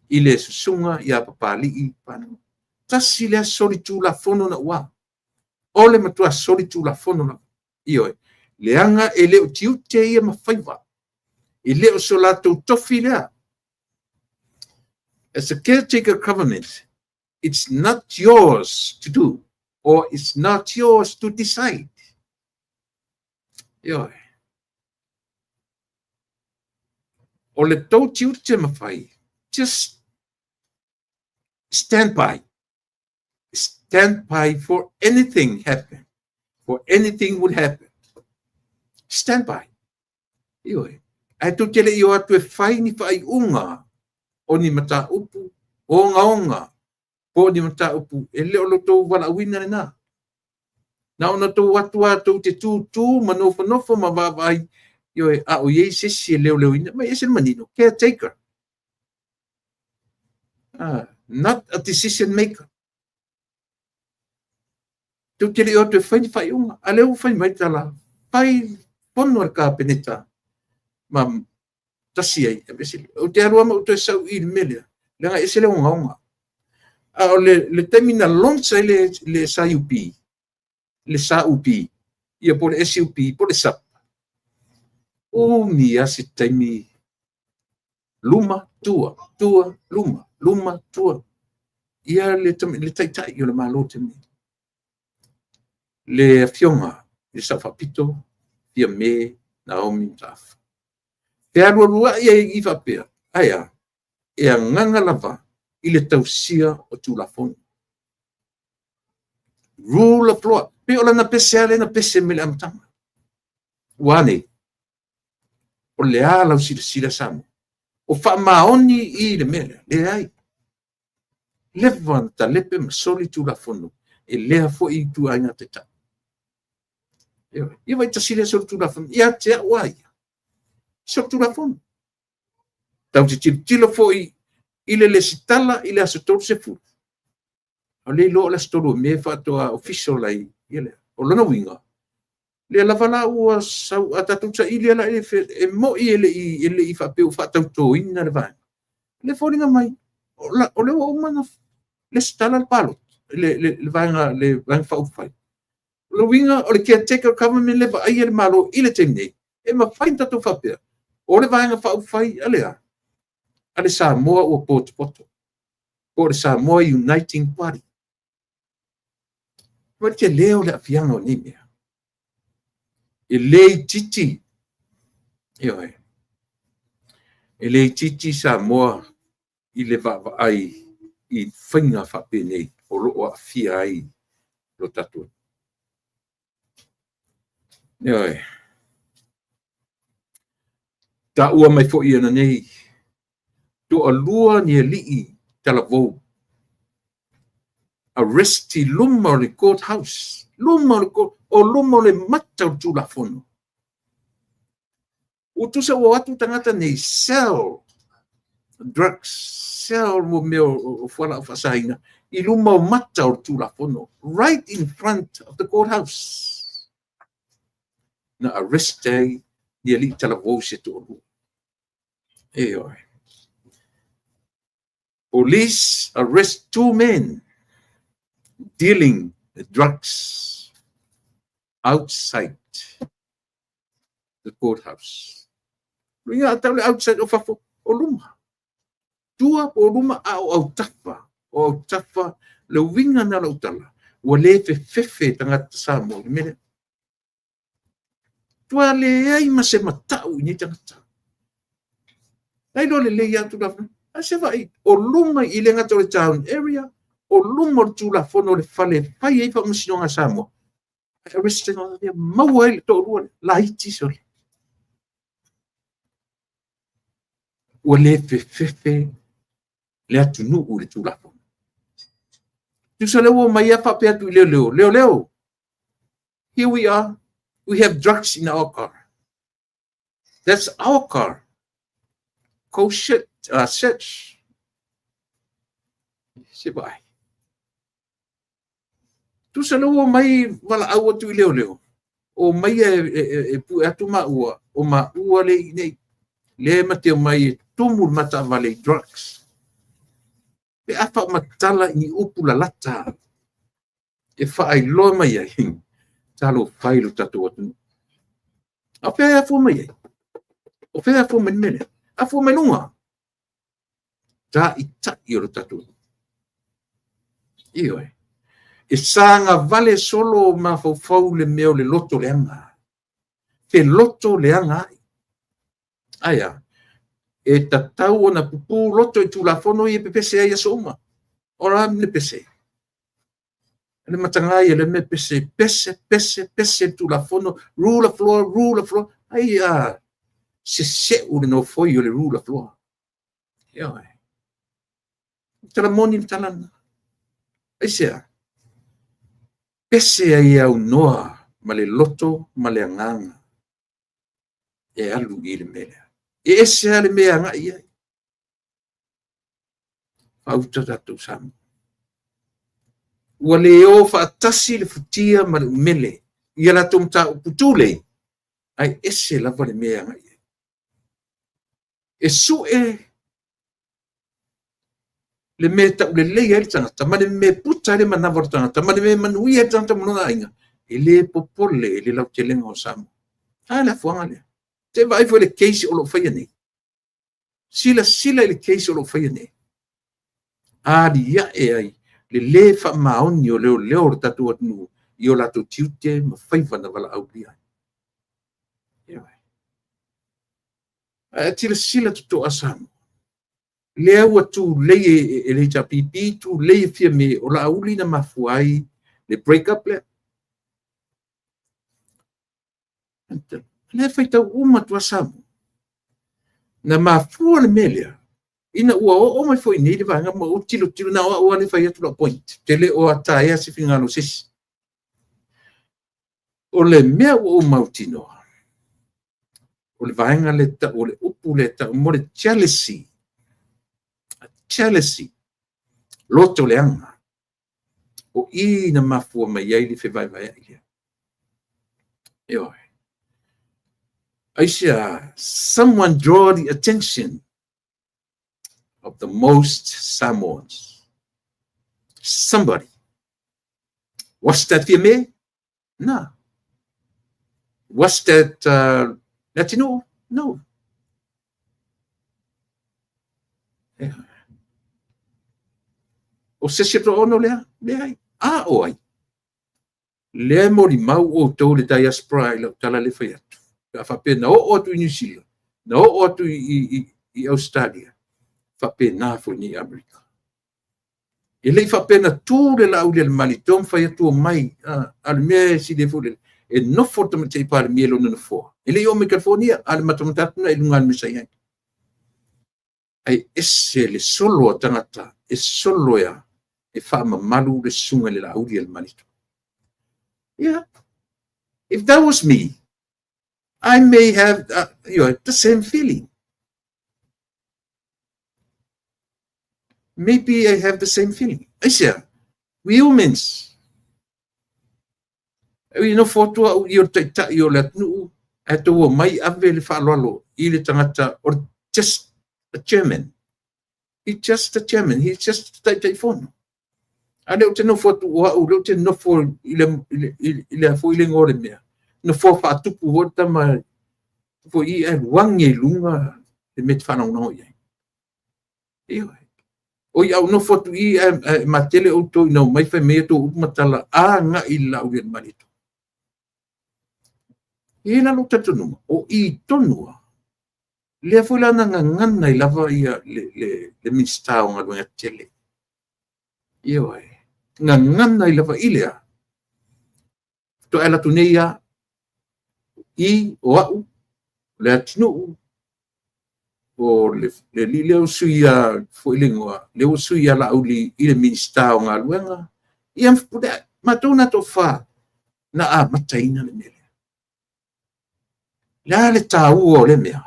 [SPEAKER 1] i le susuga ia Papalii Pagota. Tasi lea solitulafono naua. O le matua solitulafono lava. Ioe. Leaga e le o tiute ia ma faiva. E le o so latou tofi lea. As a caretaker government, it's not yours to do or it's not yours to decide. Ioe. O le tou tiute ma fai, just stand by. Stand by for anything happen. For anything would happen. Stand by. Ioe. Ae tou te le i o atu e fai ni faaiuga o ni mataupu ogaoga po o ni mataupu e le o lo outou valaauina lena. Na ona tou atu lava tou te tūtū ma nofonofo ma vaavaai, ioe, a o i ai se isi e leoleoina, ma e ese le manino, caretaker. Not a decision maker. Tou te le i o atu e fai ni faaiuga. A lea ua fai mai le tala, fai fono a le Kapeneta ma tasi ai. Ou te alu lava ma ou toe sau i le mea lea, leaga e ese le ogaoga. A o le taimi na launch ai le SUP, le SUP, ia po o le SUP, po o le SUP, umi lava se taimi, luma, tua, tua, luma, luma, tua, ia le taitai o le Malo taimi. Le Afioga i le Sao Faapito, Fiame Naomi Mataafa. Fealualuai ai i i faapea, ae a? E agaga lava i le tausia o Tulafono. Rule of law. Pei o lana pese lava lea na pese mai le amataga. Ua a nei? O le a lau silasila Samoa? O faamaoni i le mea lea? Leai. Leva ona talepe ma soli Tulafono e lea foi ituaiga taitai. Ia vaai tasi lea solitulafono ia te au a ia. Solitulafono. Tatou te tilotilo foi i le lesitala i le aso 30, a o lea iloa o le aso 3 o Me faatoa official ai ia lea. O lona uiga, lea lava la ua sau, a tatou saili la e moi e le i faapea ua faatautoina le vaega. O lea e foliga mai o lea ua uma ona lesitala le palota, le Vaega Faaupufai. O le uiga o le caretaker government lea e vaaia le Malo i le taimi nei, e mafai ona tatou faapea, o le Vaega Faaupufai a le a? A le Samoa ua potopoto, po o le Samoa Uniting Party. O le tele o le aafiaga o nei mea. E le itiiti, ioe, e le itiiti Samoa i le vaavaai i faiga faapenei o lo o aafia ai lo tatou. Ioe. Taua mai foi e nei, toalua ni alii talavou, arrest i luma o le court house, luma o le court, o luma o le mata o le Tulafono. Ua tusa ua o atu tagata nei sell drugs, sell mo mea o fualaau faasaina i luma o mata o le Tulafono, right in front of the courthouse. Na arrest ai ni alii talavou se toalua. Ioe. Police arrest two men dealing drugs outside the courthouse. Ia tau le outside o fafo o luma. Tua po o luma a o autafa. O autafa le uiga na lau tala. Ua le fefefe tagata Samoa i le mea lea. Tua leai ma se matau i nei tagata. Ai loa lelei atu la. A se vai o luma i le gata o le town area, o luma o le Tulafono o le fale fai ai faamasinoga a Samoa. Arrest ia maua ai le toalua laiti sole. Ua le fefefe le atunuu i le Tulafono. Tusa lea ua mai a faapea atu i leoleo, leoleo, here we are, we have drugs in our car. That's our car. Go shit, search. Se vai. Tusa lea ua mai valaau atu i leoleo, o mai e pue atu maua, o maua le i nei, le ma te mai e tumu le matavale i drugs. Pe a faamatala i ni upu lalata e faailoa mai ai, talofa i lo tatou atunuu. A o fea e afua mai ai? O fea e afua mai le mea lea? Afua mai luga. Ta'ita'i o lo tatou. Ioe. E sagavale solo mafaufau le mea o le loto leaga. Fe loto leaga ai. Ae a? E tatau ona pupū loto i Tulafono ia e pepese ai aso uma. O la le pese. Le mataga ia le mea pese, pese, pese, pese Tulafono, rule of law, rule of law. Ai a seseu le nofoi o le rule of law. Ioe. Tala moni le tala na. Aisea? Pese ai au noa ma le loto ma le agaga e alu i le mea lea. E ese a le mea agai ai. Fauta tatou Samoa. Ua le o faatasi le futia ma le umele ia latou mataupu tulei, ae ese lava le mea e agai ai. E sue le mea taulelei ai le tagata, ma le mea puta ai le manava o le tagata, ma le mea manuia ai le tagata ma lona aiga, e le popole i le lautelega o Samoa. A le afuaga lea. Te vaai foi le case o lo o faia nei. Silasila i le case o lo o faia nei. Alia'e ai le lē faamaoni o leoleo o le tatou atunuu i o latou tiute ma faiva na valaaulia ai. Ioe. Ae a silasila totoa Samoa, lea ua tulei e le HRPP, tulei e Fiame o Laauli na mafua ai le break up lea. Lea e faitau uma atu lava Samoa. Na mafua le mea lea, ina ua oo mai foi nei le vaega ma ou tilotilo, na o au lava lea e fai atu lau point, ou te le o ataia se finagalo o se isi. O le mea ua ou mautinoa, o le vaega lea e tau, o le upu lea e tau mo le jealousy. Jealousy, loto leaga. O i na mafua mai ai le fevaevaeai lea. Ioe. Aisea? Someone draw the attention of the most Samoans. Somebody. What's that, Fiame? No. What's that, Latino? No. Yeah. O se isi ono lea? Leai. A o ai? Lea e molimau outou le diaspora i lau tala le fai atu. Pe a faapea na oo atu i New Zealand, na oo atu i Australia, faapena foi nei Amerika. E le i faapea na tu le Laaulialemalietoa ma fai atu o mai, a le mea e sili ai foi le e nofo le tamaitai Palemia i lona nofoa. E le i oo mai California, a le matamata atu na i luga o le mea sa i ai. Ae ese le solo a tagata, e solo ea e faamamalu le susuga i le Laaulialemalietoa. Yeah. If that was me, I may have the same feeling. Maybe I have the same feeling. Aisea, we humans. E nofo atu au i o le taitai o le atunuu, ae tou omai ave le faaaloalo i le tagata o just a chairman. He's just a chairman. He's just Taitaifono. A lea ou te nofo atu o au, lea ou te nofo i le foi le igoa o le mea. Nofoa faatupu foi le tama foi i ae luagi i luga le mea e te faalagolago i ai. Ioe. O i au nofo atu i ae matele outou ina omai fai mai outou upu ma tala agai i le Laaulialemalietoa. E i ai la lou talitonuga, o i tonu lava, lea foi la na gagana ai lava ia le Minisita o Galuega Tetele. Ioe. Gagana ai lava i le a? Faatoa alu atu nei lava, i o au, le atunuu, o le alii lea ua sui ia foi le igoa, lea ua sui ia Laauli i le Minisita o Galuega, ia matou na toafa na amataina le mea lea. Le a le taua o le mea?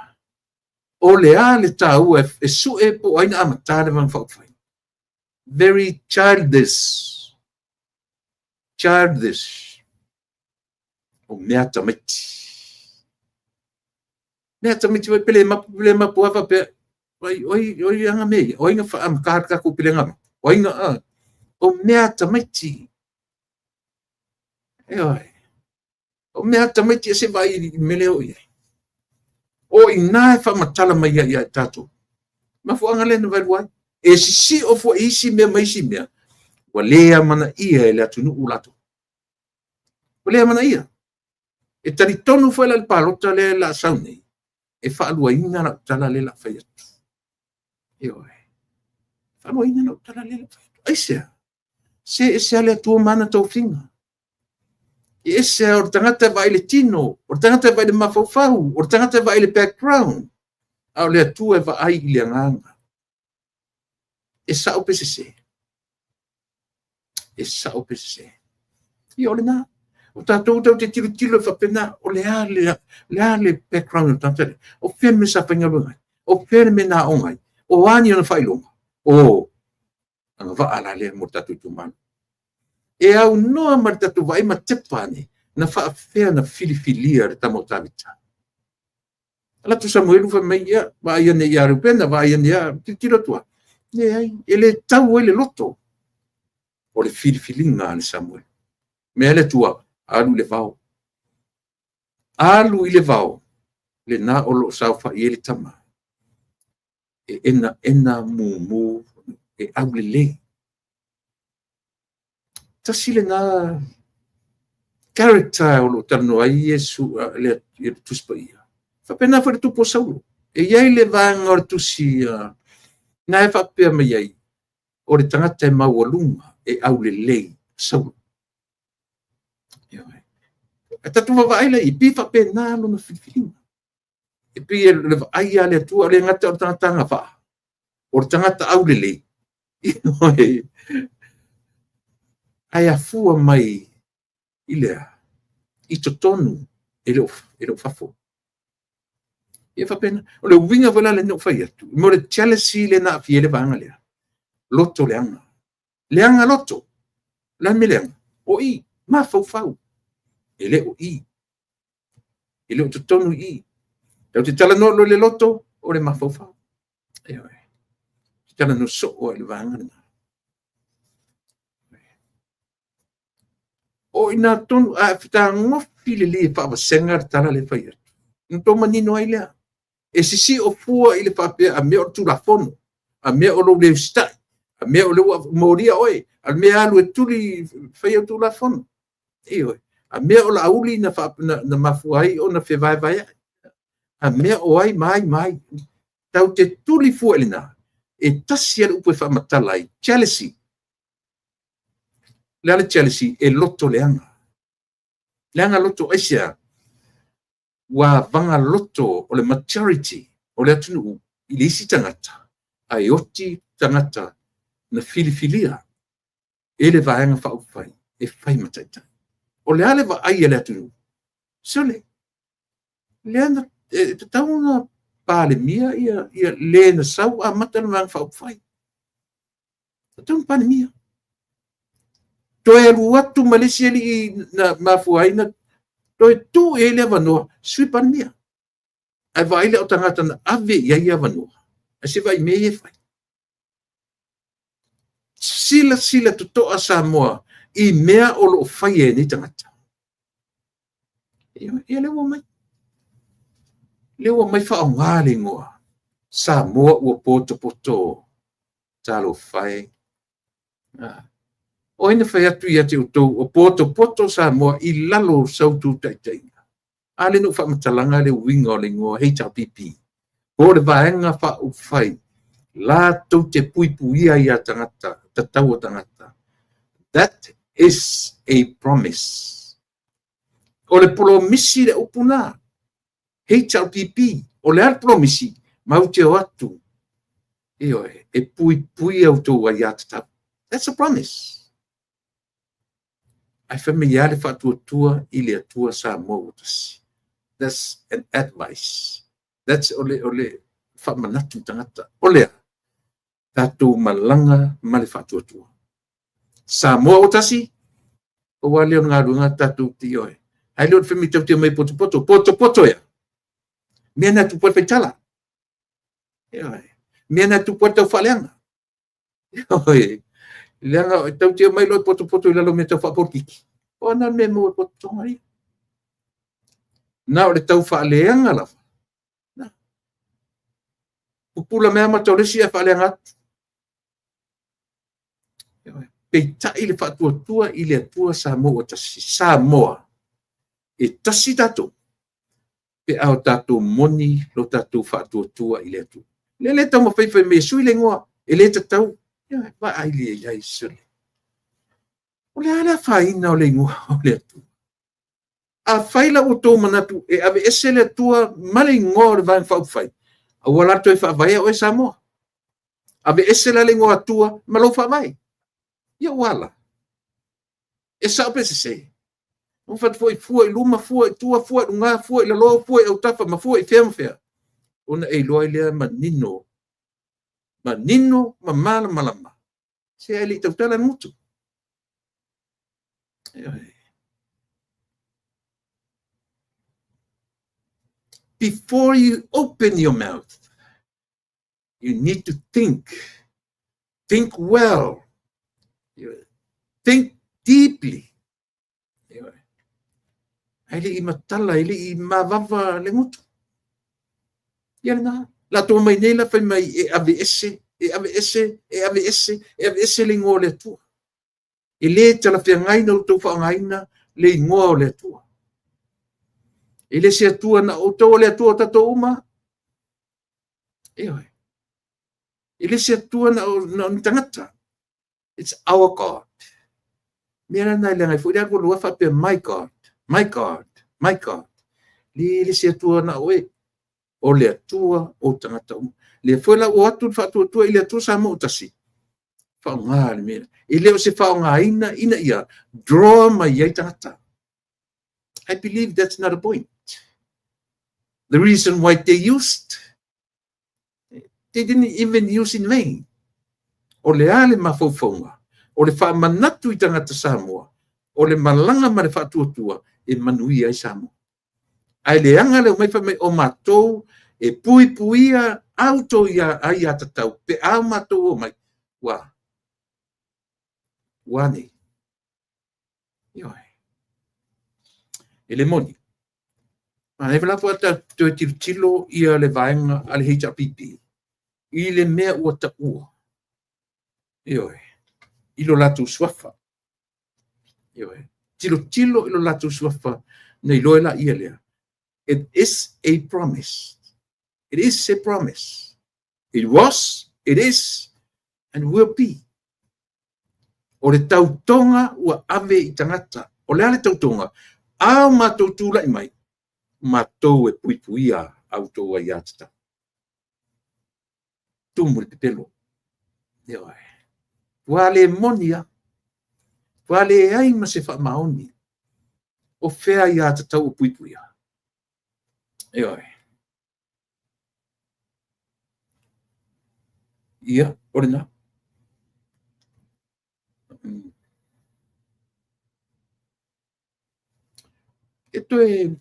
[SPEAKER 1] O le a le taua e sue po o ai na amata le Vaega Faaupufai? Very childish. Childish. O mea tamaiti. Mea tamaiti foi pele mapu, pele mapu a faapea, oi, oi, oi anga mea ia, oi nga whaamata takou pele nga, oi nga, o mea tamaiti. Ioe. O mea tamaiti e se vai i mele o i ai. O ina e whaamatala mai ia ia tātou. Mafuanga le na valu ai. E sisi o fo isi mea mai isi mea. Ua le amana ia e le atunuu latou. Ua le amana ia. E talitonu foi la le palota le la sau nei. E faaluaina lau tala le la fai atu. Ioe. Faaluaina lau tala le la fai atu. Aisea? Se ese ale atua mana tofiga. E ese o le tagata e vaai le tino, o le tagata e vaai le mafaufau, o le tagata e vaai le background. A o le Atua e vaai i le agaga. E sao pe sese. E sao pe sese. Ia o lena. O tatou tau te tilotilo e faapena, o le a le background o le tagata lea. O fea le mea sa faigaluega ai? O fea le mea na aoga ai? O a ni ona faailoga? O agavaa la lea mo le tatou itumalo. E aunoa ma le tatou vaai ma tepa ane, na faafefea na filifilia le tama o Tavita. Ala tu Samuelu fai mai, ia, vaai ane ia Reupena, vaai ane ia, tilotilo atu lava. Leai, e le tau ai le loto o le filifiliga a le Samuelu. Mea le Atua, alu i le vao. Alu i le vao, lena o lo o saofai ai le tama. E ena ena mumu, e aulelei. Tasi lena character o lo o talanoa ai Iesu, le Tusi Paia. Faapena foi le tupu o Saulo. E i ai le vaega o le tusi na e faapea mai ai, o le tagata e maualuga, e aulelei, Saulo. E tatou vaavaai la i pei faapena lona filifiliga. E pei o le vaai a le Atua, e le gata o le tagata agavaa, o le tagata aulelei, ae afua mai i le a? I totonu, e le o fafo. Ia faapena. O le uiga foi la lea na ou fai atu, mo le jealousy lea na aafia ai le vaega lea. Loto leaga. Leaga loto. O le a le mea leaga? O i, mafaufau. E le o i. E le o totonu i i. Tatou te talanoa loa i le loto, o le mafaufau. Ioe. Te talanoa soo ai i le vaega lena. O i ina tonu, a fetagofi lelei e faavasega le tala lea e fai atu, ona outou manino ai lea. E sisio fua i le faapea a mea o le Tulafono, a mea o lou le usitai, a mea o lea ua molia oe, a mea alu e tuli fai au Tulafono. Ioe. A mea o Laauli na mafua ai ona fevaevaeai. A mea o ai ma ai ma ai. Tatou te tuli fua i lena, e tasi lava le upu e faamatala ai, jealousy. O le a le jealousy? E loto leaga. Leaga loto aisea? Ua avaga loto o le majority o le atunuu i le isi tagata, ae oti tagata na filifilia e le Vaega Faaupufai e fai ma taitai. O le a le vaai a le atunuu? Sole, lea na e tatau ona Palemia ia le na sau amata le Vaega Faaupufai. Tatau ona Palemia. Toe alu atu ma le isi alii na mafua ai na toe tuu i ai le avanoa, Sui Palemia. Ae vaai lea o tagata na ave i ai avanoa, ae se i vaai i mea ia e fai. Silasila totoa Samoa i mea o lo o faia e nei tagata. Ia lea ua omai. Lea ua omai faaaoga le igoa Samoa ua potopoto. Talofa e. O ai na fai atu ia te outou o potopoto Samoa i lalo o sa outou taitaiga? A lea na ou faamatalaga le uiga o le igoa HRPP, po o le Vaega Faaupufai latou te puipuia ia tagata, tatau o tagata. That is a promise. O le polomisi le upu na. HRPP. O le a le polomisi? Matou te o atu, ioe, e puipui a outou aiatatau. That's a promise. Ae fai mai lava le faatuatua i le Atua Samoa ua tasi. That's an advice. That's o le faamanatu tagata. O lea, tatou malaga ma le faatuatua. Samoa ua tasi, aua lea o le galuega tatou te ioe. Ai lea o le fai mai tatou te omai potopoto. Potopoto ea? Mea na tupu ai le faitala. Ioe. Mea na tupu ai le taufaaleaga. Ioe. Leaga tatou te omai loa potopoto i lalo o mea tau faapolitiki. O ana le mea e maua i le potopotoga ia? Na o le taufaaleaga lava. Na. Pupula mai lava mata o le isi ae faaleaga atu. Peitai le faatuatua i le Atua Samoa ua tasi. Samoa, e tasi tatou, pe a o tatou moni lo tatou faatuatua i le Atua. Lea le taumafai fai mai e sui le igoa, e le tatau. Ia, vaai le i ai, sole. O le a le afaina o le igoa o le Atua? Afai la ua outou manatu e aveese le Atua ma le igoa o le Vaega Faaupufai, aua la le toe faavaea oe Samoa. Aveese la le igoa Atua ma lou faavae. Ia ua ala. E sao pe sese? Ua fai foi fua i luma, fua i tua, fua i luga, fua i lalo, fua i autafa, ma fua i fea ma fea. Ona e iloa ai lea manino, manino ma malamalama. Se ae le i tautala le gutu. Before you open your mouth, you need to think. Think well. Think deeply. Ae le i matala, e le i mavava le gutu. Ia lena. La tou mai nei la fai mai e aveese, e aveese, e aveese, e aveese le igoa o le Atua. E le talafeagai na outou faaaogaina le igoa o le Atua. E le se Atua na outou, o le Atua o tatou uma. Ioe. E le se Atua na o ni tagata. It's our God. Mea lana e leaga ai foi le alu alu lava faapea my God, my God, my God. Le le se Atua na o oe. O le Atua o tagata uma. Lea foi la ua o atu le faatuatua i le Atua Samoa ua tasi. Faaaoga le mea. E le o se faaaogaina ina ia draw mai ai tagata. I believe that's not a point. The reason why they used, they didn't even use in vain. O le a le mafaufauga? O le faamanatu i tagata Samoa, o le malaga ma le faatuatua e manuia ai Samoa. Ae leaga le omai fai mai o matou e puipuia a outou aiatatau pe a matou omai. Ua, ua nei. Ioe. E le moni. Manaia la faatoa toe tilotilo ia le vaega a le HRPP i le mea ua taua. Ioe. I lo latou suafa. Ioe. Tilotilo i lo latou suafa na iloa laia lea. It is a promise. It is a promise. It was, it is, and will be. O le tautoga ua ave i tagata. O le a le tautoga? A o matou tulai mai, matou e puipuia a outou aiatatau. Tumu le pepelo. Ioe. Ua le moni lava. Ua leai ma se faamaoni. O fea aiatatau o puipuia? Ioe. Ia, o lena. E toe,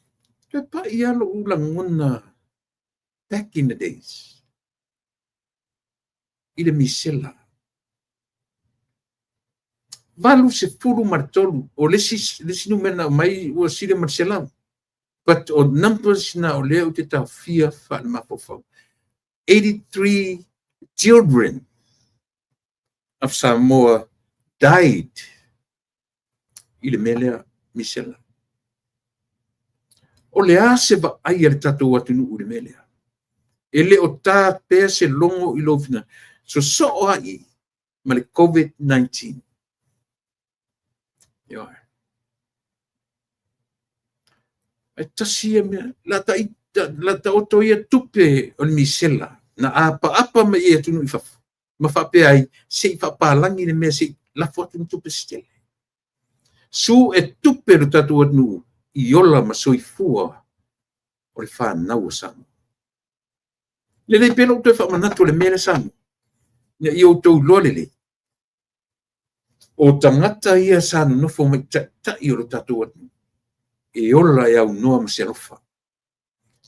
[SPEAKER 1] toe pai lava lou lagona back in the days i le misela. 83, o le isi numera na aumai ua sili ma le 100. But o numbers na o lea ou te taofia faale-mafaufau. 83 children of Samoa died i le mea lea misela. O le a se vaai a le tatou atunuu i le mea lea? E le o ta pea se logo i lou finagalo. Sosoo lava i i ma le COVID-19. Ioe. Ae tasi ia mea, la ta, la taoto ia tupe o le misela na apaapa mai i atunuu i fafo ma faapea ai se i faapalagi le mea se i lafo atu ni tupe se tele. Su e tupe lo tatou atunuu i ola ma soifua o le fanau o Samoa. Lelei pea lou toe faamanatu o le mea lea Samoa, ina ia outou iloa lelei, o tagata ia sa nonofo mai taitai o lo tatou atunuu, e ola e aunoa ma se alofa.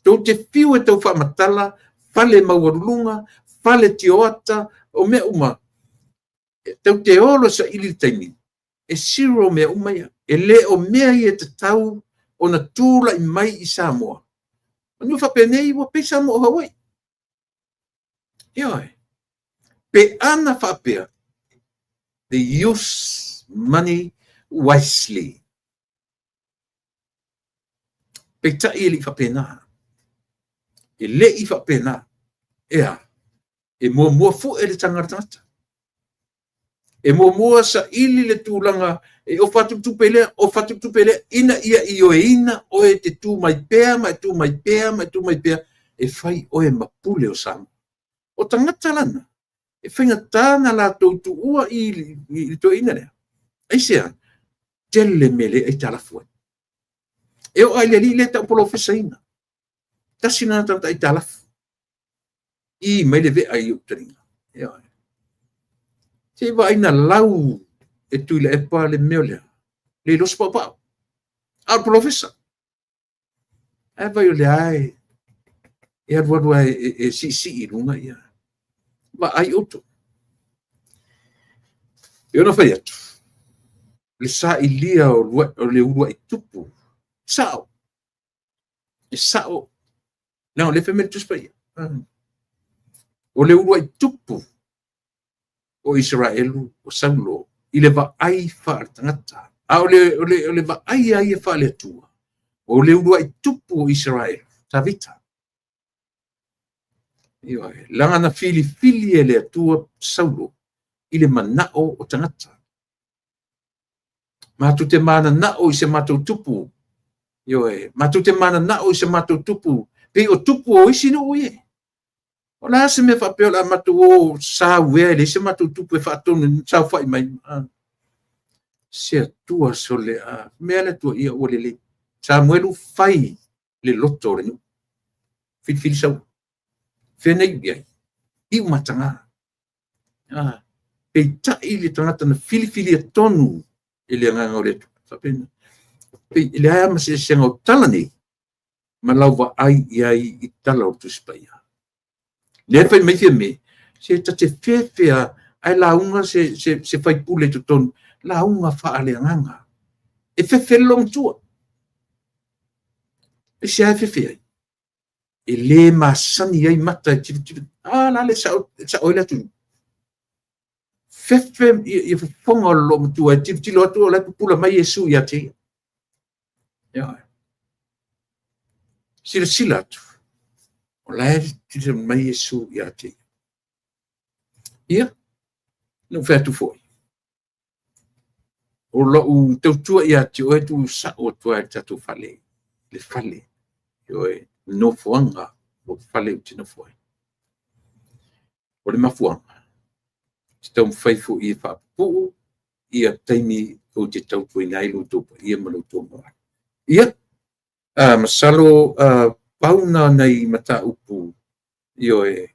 [SPEAKER 1] Tou te fiu e tau faamatala fale maualuluga, fale tioata, o mea uma, tou te olo e saili le taimi, e zero mea uma ia. E le o mea ia e tatau ona tulai mai i Samoa. Manu faapenei ua pei Samoa o Hawaii. Ioe. Pe ana faapea, they use money wisely. Peitai e le i faapena. E le i faapena. E a? E muamua fue le taga a le tagata. E muamua saili le tulaga e ofa atu le tupe lea, ofa atu le tupe lea, ina ia ioeina oe e te tu mai pea ma e tu mai pea ma e tu mai pea, e fai oe ma pule o Samoa. O tagata lana, e faigata ona latou tuua i le toeaina lea. Aisea? Tele mea le aitalafu ai. E oo lava i le alii lea e tau polofesaina. Tasi lena tagata aitalafu. I mai le vea i ou taliga. Ioe. Se i vaai na lau e Tuilaepa le mea lea. Le iloa se paopao. A o le polofesa. Ae vai o lea e e alualu lava e siisii i luga ia. Vaai outou. E ono fai atu, le sailia o le uluai tupu, sao, e sao, leaga o lea e fai mai le Tusi Paia, o le uluai tupu o Isaraelu o Saulo i le vaai faaletagata. A o le, o le, o le vaai a ia faale-Atua, o le uluai tupu o Isaraelu, Tavita. Ioe, leaga na filifili e le Atua Saulo i le manao o tagata. Matou te mananao i se matou tupu. Ioe, matou te mananao i se matou tupu, pei o tupu o isi nuu ia. O le a se mea faapea o le a matou o sauea e leai se matou tupu e faatonu saofai mai. Se Atua sole a mea le Atua ia ua lelei. Samuelu fai le loto o le nuu. Filifili Saulo. Fea na iu i ai? Iu mataga. Peitai le tagata na filifilia tonu e le Agaga o le Atua. Faapena. Pei e leai lava ma se eseesega o tala nei ma lau vaai i ai i tala o le Tusi Paia. Lea e fai mai Fiame, se ta te fefe lava ae lauga se, se, se faipule i totonu, lauga faaleagaga. E fefe le loomatua. Aisea e fefe ai? E le masani ai mata e tilotilo. A la le sao, sao ai le atunuu. Fefe ia fofoga o le loomatua e tilotilo atu o la e pupula mai Iesu ia te ia. Ioe. Silasila atu, o la e tilotilo mai Iesu ia te ia. Ia, na ou fai atu foi, o lou tautua ia te oe tuu sao atu ai i le tatou fale, le fale, ioe, nofoaga, o fale ou te nofo ai. O le mafuaaga, ou te taumafai foi e faapupuu ia taimi ou te tautuaina ai lo outou paia ma lo outou mamalu. Ia, masalo pau na nai mataupu, ioe,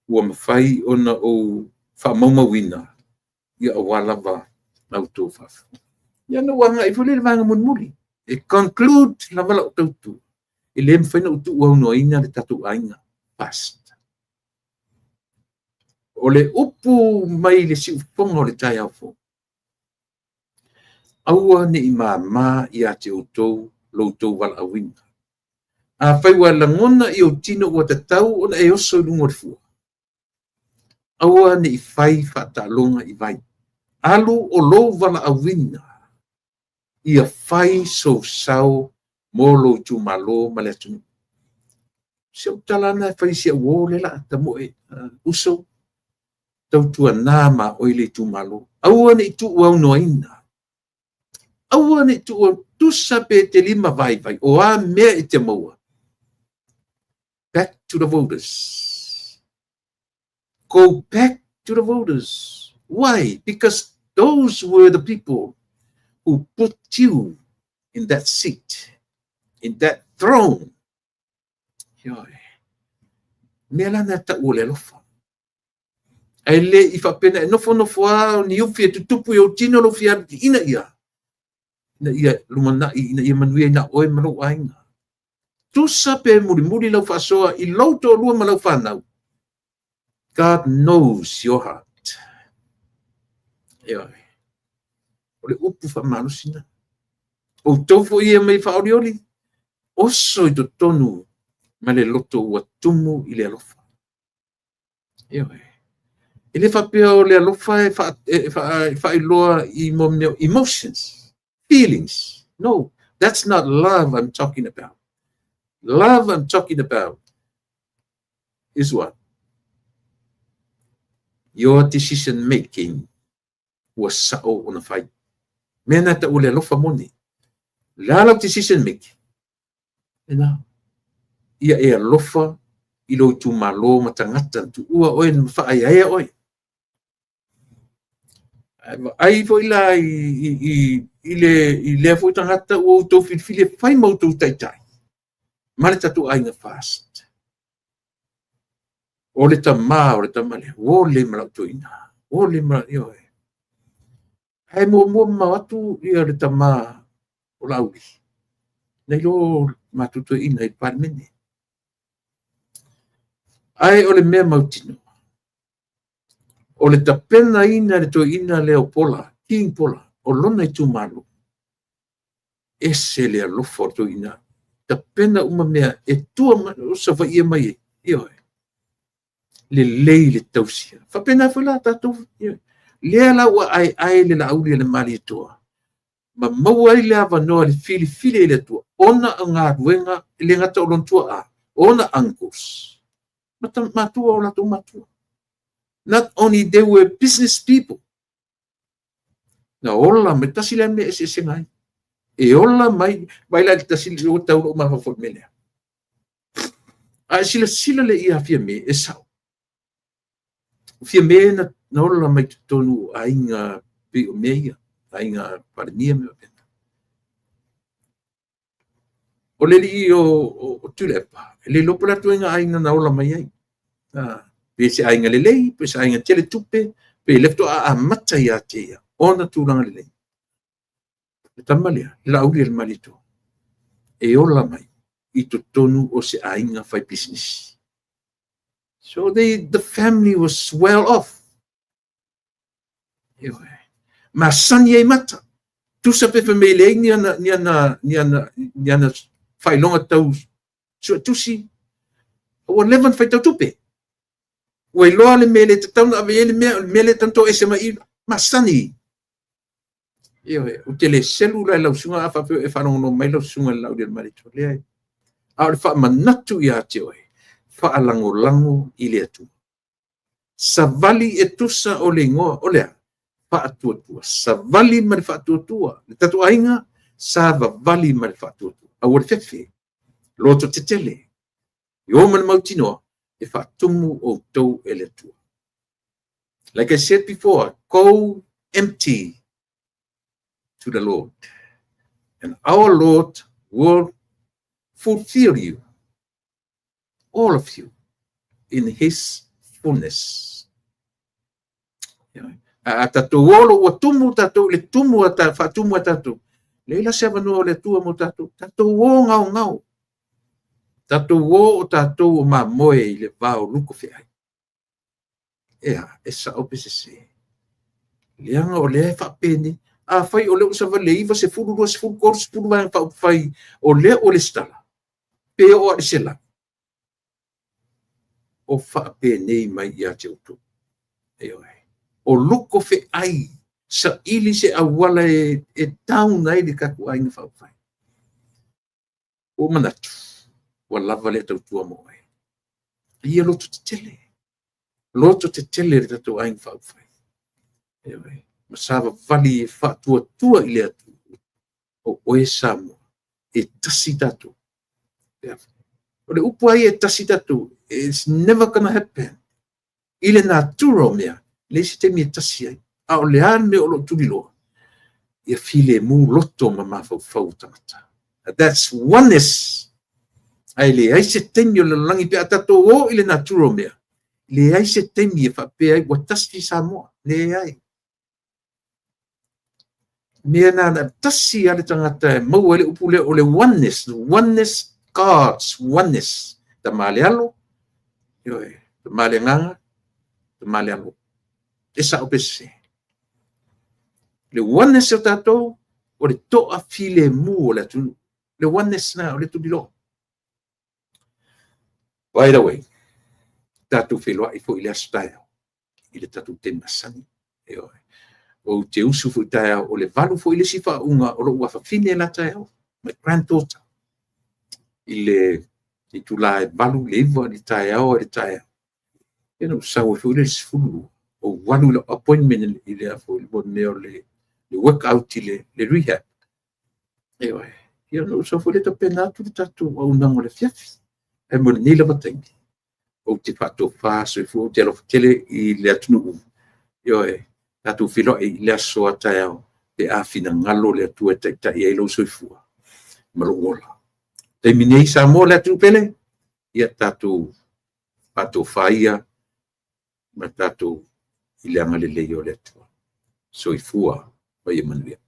[SPEAKER 1] ua mafai ona ou faamaumauina, ia aua lava la outou faafofoga. Ia ona ou agai foi lea i le vaega mulimuli, e conclude lava lau tautua, e le mafai ona ou tuuaunoaina le tatou aiga FAST. O le upu mai le siufofoga o le taeao fou, aua ne i mama ia te outou lo outou valaauina. Afai ua lagona i ou tino ua tatau ona e oso i luga o le fua, aua ne i fai faataaloga i vai. Alu o lou valaauina ia fai sou sao mo lou itumalo ma le atunuu. Si ou tala lena e fai i si au uo lea o le a tamoe, uso, tautuana ma oe le itumalo. Aua ne i tuuaunoaina. Aua ne i tuuaunoaina. Tusa pe te lima vaivai, o a mea e te maua. Back to the voters. Go back to the voters. Why? Because those were the people who put you in that seat, in that throne. Ioe. Mea la na tau o le alofa. Ae le i faapena e nofonofo lava o ni ufi e tutupu i ou tino lou fia alu ina ia, ina ia lumanai, ina ia manuia na oe ma lou aiga. Tusa pe mulimuli lau faasoa i lou toalua ma lau fanau. God knows your heart. Ioe. O le upu faamalosi na. Outou foi ia mai faaolioli, oso i totonu ma le loto ua tumu i le alofa. Ioe. E le faapea o le alofa e faailoa i mea emotions, feelings. No, that's not love I'm talking about. Love I'm talking about is what? Your decision making ua sao ona fai. Mea na tau o le alofa moni. Le a lau decision making? Lena. Ia e alofa i lou itumalo ma tagata na tuua oe na faaeaea oe. Ae vaai foi la i lea foi tagata ua outou filifili e fai ma outou taitai ma le tatou aiga FAST. O le tama o le tama lea, ua le ma lau toeaina, ua le ma, ioe. Ae muamua mamao atu ia le tama o Laauli, nai lo matou toeaina i le Palemene. Ae o le mea mautinoa, o le tapenaina e le toeaina lea o Pola, King Pola, o lona itumalo, ese le alofa o le toeaina. Tapena uma mea e tua mai, o Savaii e mai ai, ioe. Lelei le tausia. Faapena foi la tatou, ioe. Lea la ua aeae le Laauli e le Malietoa. Ma maua ai le avanoa i le filifili e le Atua ona o galuega, e le gata o lona tuaa, o ona uncles, ma matua o latou matua. Not only they were business people. Na ola mai, tasi lea mea eseesega ai. E ola mai, vai la i le tasi ua tau lou mafaufau i le mea lea. A e silasila le ia Fiame, e sao. O Fiame na ola mai totonu o aiga pei o mea ia, aiga Palemia ma faapena. O le alii o Tuilaepa, e le iloa po o le a ituaiga aiga na ola mai ai. Pe se aiga lelei, pe se aiga tele tupe, pe le faatoa amata ia te ia ona tulaga lelei. Le tama lea, le Laauli a le Malietoa, e ola mai i totonu o se aiga fai pisinisi. So the family was well off. Masani ai mata. Tusa pe fai mai e leai ni ana faailoga tau suetusi, ua leva ona faitau tupe. Ua iloa le mea le tatau ona ave i ai le mea, o le mea le tatau ona toese mai i masani. Ioe, ou te le selu la i lau susuga a faapea e faalogologo mai lau susuga i le Laauli a le Malietoa. Leai. A o le faamanatu ia te oe, faalagolago i le Atua. Savali e tusa o le igoa o le a? Faatuatua. Savali ma le faatuatua. Le tatou aiga, savavali ma le faatuatua. Aua le fefe. Loto tetele. I o ma le mautinoa, e faatumu outou e le Atua. Like I said before, go empty to the Lord. And our Lord will fulfill you, all of you, in His fullness. A tatou olo ua tumu tatou i le tumu a ta, faatumu a tatou. Leai la se avanoa o le Atua mo tatou. Tatou o gaogao. Tatou o o tatou o mamoe i le va o luko feai. Ea, e sao pe sese. Leaga o lea e faapeni. A fai o lea ua savali le 9, 10, 20, 30 vaega faaupufai o lea ua lesitala, pe oo lava i le 100. O faapenei mai ia te outou. Ioe. O luko feai, saili se auala e down ai le tatou aiga faaupufai. Ua manatu, ua lava lea tautua mo oe. Ia loto tetele. Loto tetele le tatou aiga faaupufai. Ioe. Ma savavali e faatuatua i le Atua. O oe Samoa, e tasi tatou. O le upu ai e tasi tatou, it's never gonna happen. I le natura o mea, leai se taimi e tasi ai. A o le a le mea o lo o tuliloa, ia filemu loto ma mafaufau o tagata. That's oneness. Ae leai se taimi o le lalolagi pe a tatou o i le natura o mea. Leai se taimi e faapea ai ua tasi Samoa. Leai. Mea na tasi a le tagata e maua ai le upu lea o le oneness. Oneness, God's oneness. Tama le Alo, ioe, Tama le Agaga, Tama le Alo. E sao pe sese. Le oneness o tatou, o le toa filemu o le atunuu. Le oneness na o le tuliloa. By the way, tatou feiloai foi i le aso taeao, i le tatou taimi masani. Ioe. Ou te usu foi taeao, o le 8 foi le isi faauuga o lou afafine la taeao, my granddaughter. I le itula e 8 le 9 i le taeao i le taeao. Ia na ou sau ai foi le 12, ou alu i lau appointment i le foi mea o le workout i le rehab. Ioe. Ia na ou sau foi le tapena atu le tatou auaunaga o le afiafi. Ae mo lenei lava taimi, ou te faatofa soifua, ou te alofa tele i le atunuu. Ioe, tatou feiloai i le aso a taeao pe a finagalo le Atua e taitai ai lou soifua ma lou ola. Taimi nei Samoa le atunuu pele, ia tatou faatofa ia ma tatou i le agalelei o le Atua. Soifua ma ia manuia.